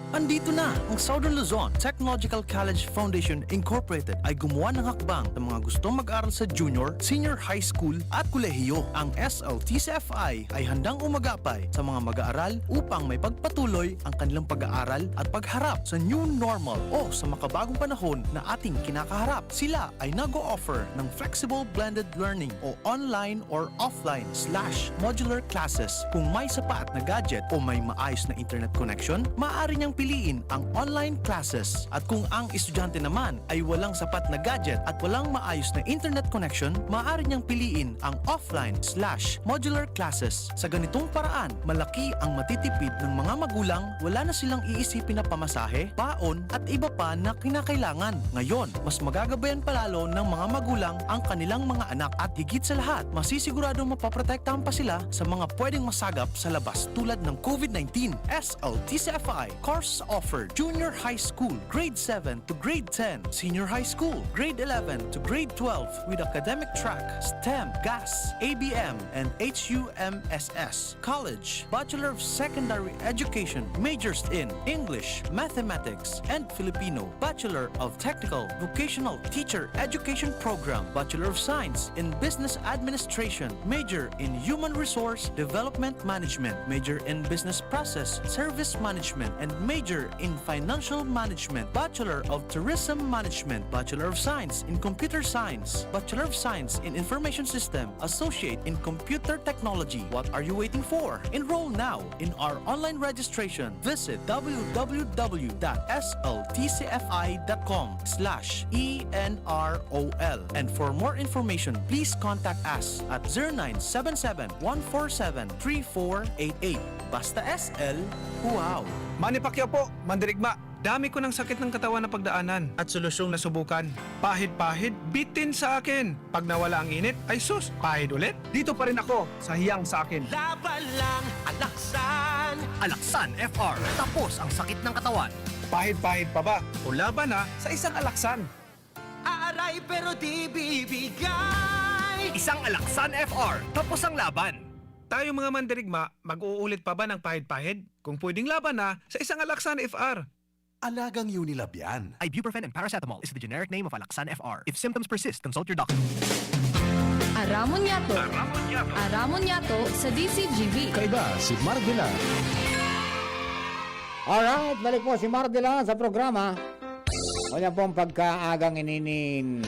Andito na ang Southern Luzon Technological College Foundation Incorporated ay gumawa ng hakbang sa mga gustong mag-aral sa junior, senior high school at kolehiyo. Ang S L T C F I ay handang umagapay sa mga mag-aaral upang may pagpatuloy ang kanilang pag-aaral at pagharap sa new normal o sa makabagong panahon na ating kinakaharap. Sila ay nag-o-offer ng flexible blended learning o online or offline slash modular classes. Kung may sapat na gadget o may maayos na internet connection, maaari niyang piliin ang online classes. At kung ang estudyante naman ay walang sapat na gadget at walang maayos na internet connection, maaari niyang piliin ang offline slash modular classes. Sa ganitong paraan, malaki ang matitipid ng mga magulang, wala na silang iisipin na pamasahe, baon, at iba pa na kinakailangan. Ngayon, mas magagabayan palalo ng mga magulang ang kanilang mga anak at higit sa lahat, masisiguradong mapoprotektahan pa sila sa mga pwedeng masagap sa labas tulad ng COVID nineteen. S L T C F I course offered: Junior High School, Grade seven to Grade ten, Senior High School, Grade eleven to Grade twelve, with academic track STEM, GAS, A B M, and H U M S S. College, Bachelor of Secondary Education, majors in English, Mathematics, and Filipino, Bachelor of Technical Vocational Teacher Education Program, Bachelor of Science in Business Administration, major in Human Resource Development Management, major in Business Process Service Management, and major Major in Financial Management, Bachelor of Tourism Management, Bachelor of Science in Computer Science, Bachelor of Science in Information System, Associate in Computer Technology. What are you waiting for? Enroll now in our online registration. Visit w w w dot s l t c f i dot com slash e n r o l. And for more information, please contact us at zero nine seven seven, one four seven, three four eight eight. Basta S L, wow! Manny Pacquiao po, mandirigma. Dami ko ng sakit ng katawan na pagdaanan at solusyong nasubukan. Pahid-pahid, bitin sa akin. Pag nawala ang init, ay sus, pahid ulit. Dito pa rin ako sa hiyang sa akin. Laban lang, Alaksan. Alaksan F R. Tapos ang sakit ng katawan. Pahid-pahid pa ba? O laban na sa isang Alaksan. Aaray pero di bibigay. Isang Alaksan F R. Tapos ang laban. Tayo mga mandirigma, mag-uulit pa ba ng pahid-pahid? Kung pwedeng laban na, sa isang Alaksan F R. Alagang Unilab yan. Ibuprofen and paracetamol is the generic name of Alaxan F R. If symptoms persist, consult your doctor. Aramon yato. Aramon yato sa D C G B. Kaiba si Marvela. Alright, balik po si Marvela sa programa. Kanya pong pagkaagang ininin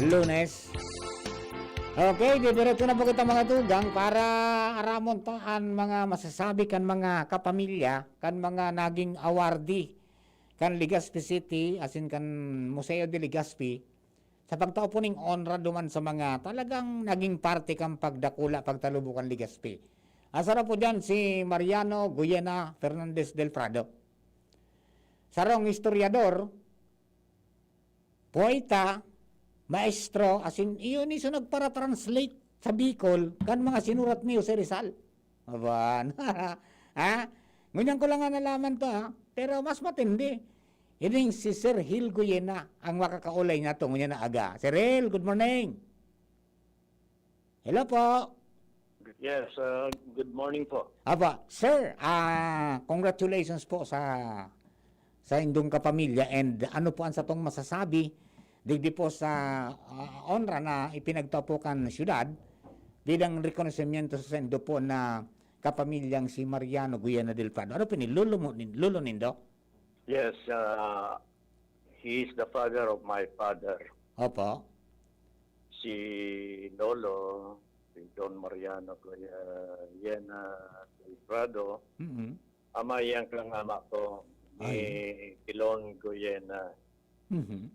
Lunes. Okay, didiretso na po kita mga tugang para aramon ta an mga masasabi kan mga kapamilya, kan mga naging awardee kan Legazpi City, asin kan Museo de Legazpi, sa pagtao po ning onra duman sa mga talagang naging parte kan pagdakula, pagtalubo kan Legazpi. Asara po dyan si Mariano Guyena Fernandez del Prado. Sarong historiador, poeta, maestro, asin iyo ni so nagpara-translate sa Bicol kan mga sinurat ni Jose Rizal. Aban. Ha? Ngunyan ko lang nga nalaman to, ha? Pero mas matindi. Ining si Sir Hil Guyena ang makakaulay nato ngunyan na aga. Sir Hil, good morning. Hello po. Yes, uh, good morning po. Apa, sir, ah, congratulations po sa sa indong kapamilya, and ano po ang satong masasabi digdi po sa ah, onra na ipinagtao po kan syudad bilang rekonosimiento sa saindo po na kapamilyang si Mariano Guyena del Prado? Ano po ni lolo mo nin, lolo nindo? Yes, uh, he is the father of my father. Opo. Si Lolo, si Don Mariano Guyena del Prado, Mm-mm. ama yan kang ama ko, ni Pilon Guyena, Mhm.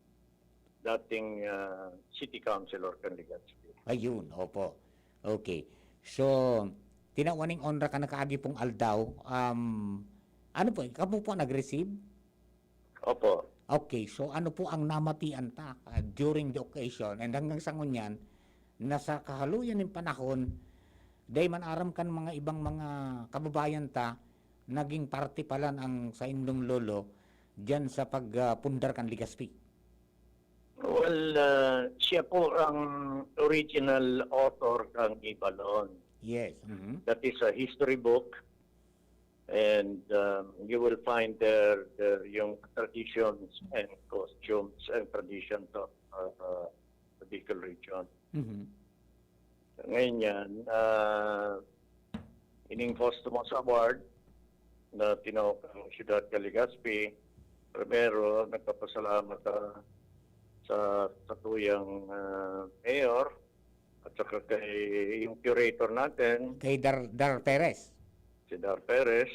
dating ah, city councilor kan Legazpi. Ayun, opo. Okay. So, tinawan ning onra kan nakaagi pong aldaw. Um, ano po, kamo po nag-receive? Opo. Okay, so ano po ang namatian ta ah, during the occasion and hanggang sa ngunyan na sa kahaluyan ning panahon, dai man aram kan mga ibang mga kababayan ta, naging parte palan ang saindong lolo diyan sa pagpundar kan Legazpi. Well, uh, siya po ang original author kang Ibalon. Yes. Mhm. That is a history book, and um, you will find there the, yung traditions and costumes and traditions of uh, the Bicol region. Mhm. Ngayon yan, ah, ining posthumous award na tinao kan Siyudad kan Legazpi, primero, nagpapasalamat sa, sa satuyang ah, mayor at saka kay yung curator natin, Kay Dar Dar Perez. si Dar Perez,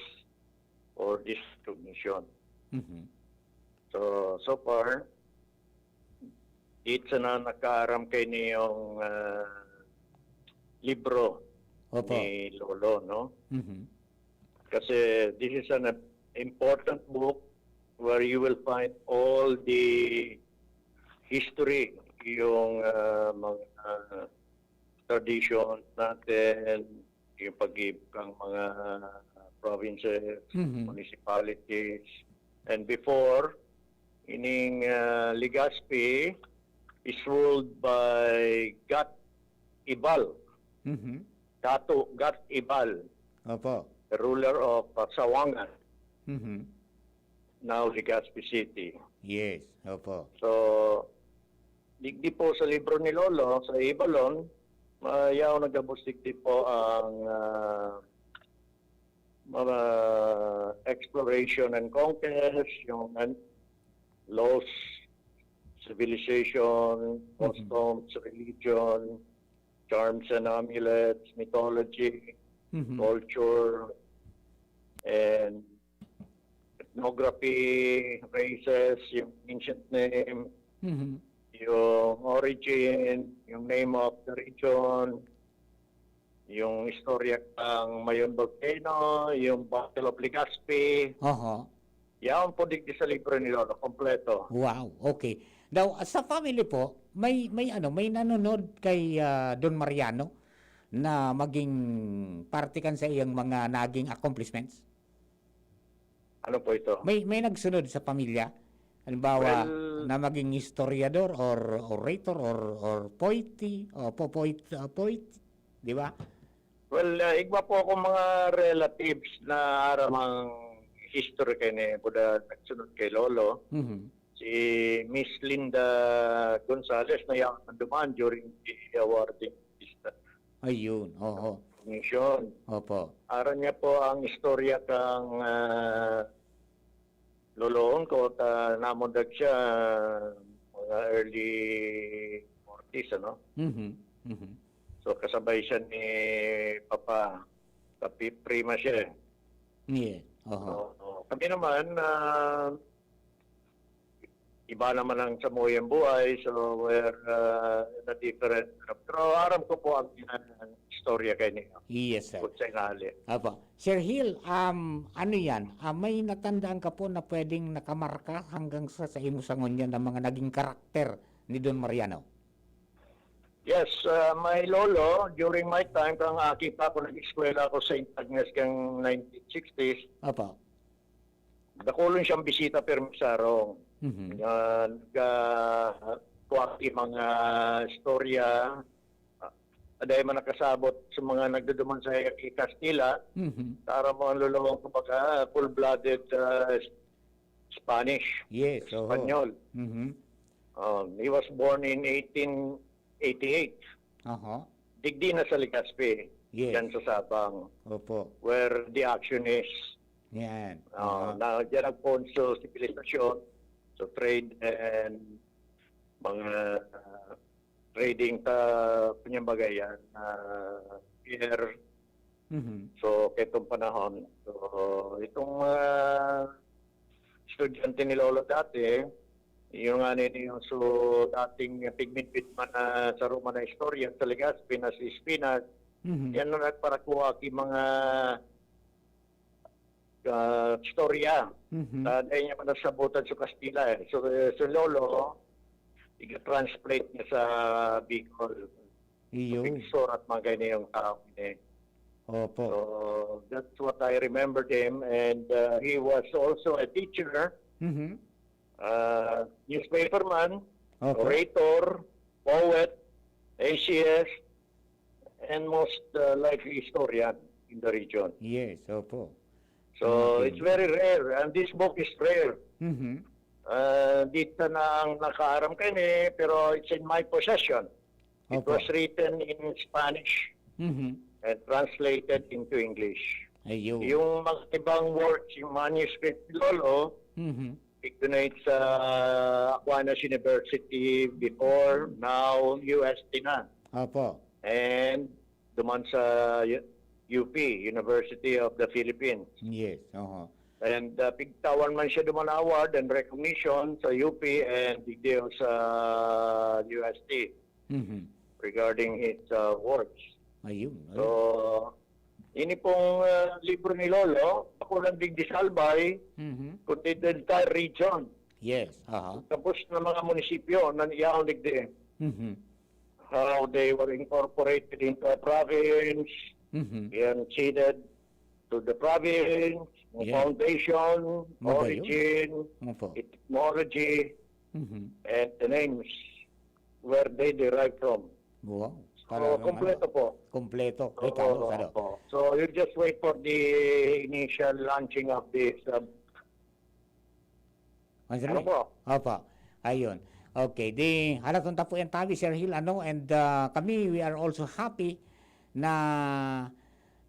for this recognition. Mhm. So, so far, di sana nakaaram kay niyong ah, libro Opo. ni Lolo, no? Mhm. Kasi this is an important book where you will find all the history, yung ah, mga traditions natin, yung pag-ibig ng mga provinces, Mhm. municipalities. And before, ining ah, Legazpi is ruled by Gat Ibal, Mhm. Dato Gat Ibal, Opo. the ruler of ah, Sawangan, Mhm. now Legazpi City. Yes. Opo. So, digdi po sa libro ni Lolo, sa Ibalon, uh, yaw nagabos digdi po ang ah, mga exploration and conquest, yung an-, laws, civilization, Mhm. customs, religion, charms and amulets, mythology, Mhm. culture, and ethnography, races, yung ancient name, Mhm. yung origin, yung name of the region, yung istorya ng Mayon Volcano, yung Battle of Legazpi. Oho. Yan po digdi sa libro ni Lolo, kompleto. Wow, okay. Daw, sa family po, may, may ano, may nanonood kay, ah, Don Mariano na maging parte kan sa iyang mga naging accomplishments? Ano po ito? May, may nagsunod sa pamilya? Halimbawa, Well, na maging historiador or orator or, or poetry, o po, poet, uh, poet, di ba? Well, uh, igwa po akong mga relatives na aram ang history kay ni Buda nagsunod kay Lolo. Mhm. Si Miss Linda Gonzalez na yaon duman during the awarding Ayun, oo. Commission. Opo. Aram niya po ang istorya kang ah, loloon ko, ta namundag siya mga early forties, ano? Mhm. Mhm. So, kasabay siya ni Papa. Kapi-, prima siya eh. Yeah. Oho. Oo. Kami naman, ah, iba naman ang samuyang buhay, so we're ah, in a different group. Pero aram ko po ang, ang istorya kay niya. Yes, sir. Kung sa inali. Apo. Sir Hill, um, ano yan? Ah, may natandaan ka po na pwedeng nakamarka hanggang sa, sa imo sa ngunyan na mga naging karakter ni Don Mariano? Yes, uh, my lolo, during my time, kang aki pa ako, nag-eskwela ako sa Saint Agnes kang nineteen sixties. Apo. Dakulon siyang bisita, pero masarong. Mhm. Uh, nag-, uh, kuwaki mga istorya. Uh, aday man nakasabot sa mga nagduduman sa Kastila. Mhm. Tara mo ang lolo, kumbaga, full-blooded uh, Spanish. Yes, oho. Espanyol. Mhm. Um, he was born in eighteen eighty-eight. Aha. Digdi na sa Legazpi, Yes. Yan sa Sabang, Opo. Where the action is. Yan. Uh, Aha. Na diyan ang Ponso sibilisasyon, so trade and mga uh, trading ta panyambagayan, uh, pier. Mhm. So, ketong panahon. So, itong uh, estudyante ni Lolo dati, yung nga nini yung so dating pigmit-bit man na sa Roma na istorya sa Legazpi na si Espinas, Mhm. Yan ang nagparakuha ki mga ah, istorya. Mhm. Na dahil niya man nasabutan sa Kastila eh. So, eh, si Lolo, iga-translate niya sa Bicol. Iyo. Pigsurat man kayo na yung tao niya. Opo. So, that's what I remembered him. And uh, he was also a teacher, Mhm. uh, newspaperman, Opo. orator, poet, essayist, and most uh, likely historian in the region. Yes, opo. So, Okay. It's very rare. And this book is rare. Mhm. Uh, dito na ang nakaaram kami, pero it's in my possession. It Opo. Was written in Spanish Mhm. and translated into English. Ayun. Yung mga ibang works, yung manuscript ni Lolo, Mhm. Pigdunay sa Aquinas University before, now U S T na. Opo. And duman sa U P, University of the Philippines. Yes, oho. And uh, pigtawan man siya duman award and recognition sa U P and digdi sa U S T Mhm. regarding his uh, works. Ayun. So, ini pong uh, libro ni Lolo, ako lang digdi sa Albay, Mhm. kundi the entire region. Yes, aha. Tapos na mga munisipyo na niyaon digdi. Mhm. How they were incorporated into a province, Mhm. yan ceded to the province, Yeah. foundation, Magayon. Origin, Opo. Etymology, Mhm. And the names where they derive from. Wow. So, kompleto po. Kompleto. Kay Oo, Carlos, ano? Opo. So, you just wait for the initial launching of this. Um, Mas ano rin? Po? Opo. Ayun. Okay. Di, halatong tapo yan tabi, Sir Hill, ano? And uh, kami, we are also happy na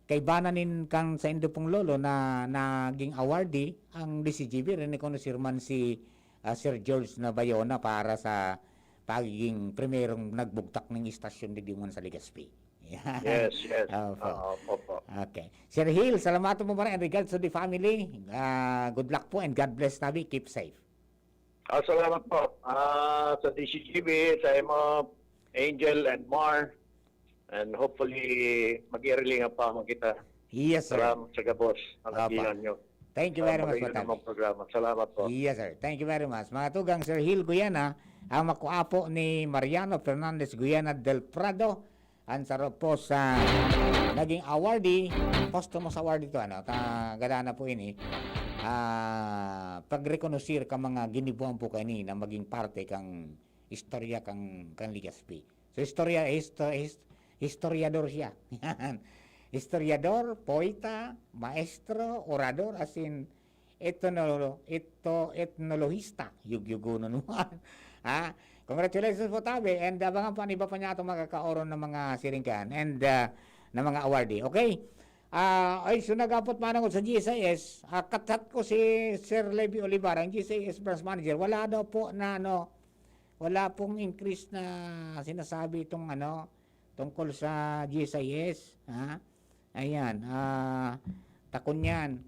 kaibanan nin kan saindo pong lolo na naging awardee, ang D C G B, rinokonoser man si, ah, Sir George na Bayona para sa pagiging primerong nagbugtak ning istasyon digdi man sa Legazpi. Yan. Yes, yes. Opo. Oo, opo po. Okay. Sir Hill, salamatan po maray, and regards to the family. Ah, good luck po and God bless tabi. Keep safe. Ah, salamat po. Ah, sa D C G B, sa imo, Angel and Mar. And hopefully, mag-iirilingan pa man kita. Yes, sir. Salamat sa gabos. Ang Apa. agihan nyo. Thank you very Ah, much, magayon Father. Namang programa. Salamat po. Yes, sir. Thank you very much. Mga tugang, Sir Hill Guyana, ang makua po ni Mariano Fernandez Guyana del Prado, ang saro po sa naging awardee, posthumous award ito, ano, ta, gada na po ini. Ah, pagrekonosir ka mga ginibuan po kani na maging parte kang istorya kang, kang Legazpi. So, istorya, histo-, his-, historiador siya. Yan. Historiador, poeta, maestro, orador, as in, etno-, etno-, etnolohista. Yugyugonon mo. Ha? Congratulations po, tabi. And abangan po ang iba pa niya itong makakaoron ng mga siringkan. And ah, ng mga awardee. Okay? Ah, ay, so nagapot manangod sa G S I S. Ah, kathat ko si Sir Levy Olivar, ang G S I S branch manager. Wala daw po na ano, wala pong increase na sinasabi itong ano, tungkol sa G S I S, ha? Ayan, ah, takon yan.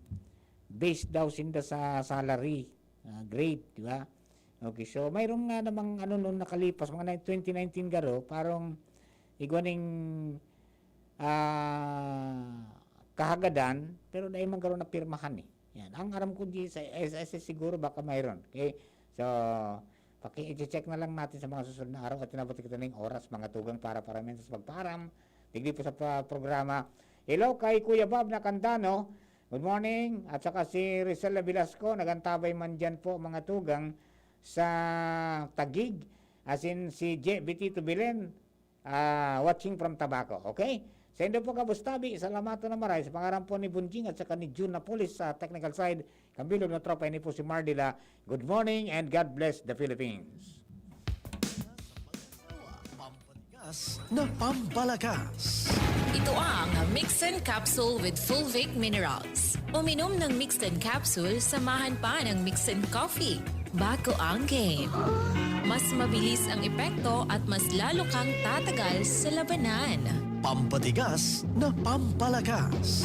Based daw sinda sa salary, ah, grade, di ba? Okay, so mayroon nga namang ano nung nakalipas, mga nine- twenty nineteen garo, parang igwa ning, ah, kahagadan, pero dai man garo napirmahan eh. Yan. Ang aram ko di sa S S S siguro baka mayroon. Okay? So, paki-check na lang natin sa mga susunod na araw at nabuti kita ng oras, mga tugang para paramentos pagparam. Digdi po sa pa- programa. Hello kay Kuya Bob Nakandano. Good morning. At saka si Rizal Velasco, nagantabay man dyan po, mga tugang, sa Taguig. As in, si Je Betito Belen, ah, watching from Tabaco. Okay? Sa indo po, Kabustabi, salamaton na maray sa pangaran po ni Bunjing at saka ni June Napolis sa technical side. Kambilog na tropa, ini po si Mardila. Good morning and God bless the Philippines. Pampatigas na pampalakas. Ito ang Mixin Capsule with Fulvic Minerals. Uminom ng Mixin Capsule, samahan pa ng Mixin Coffee. Bago ang game. Mas mabilis ang epekto at mas lalo kang tatagal sa labanan. Pampatigas na pampalakas.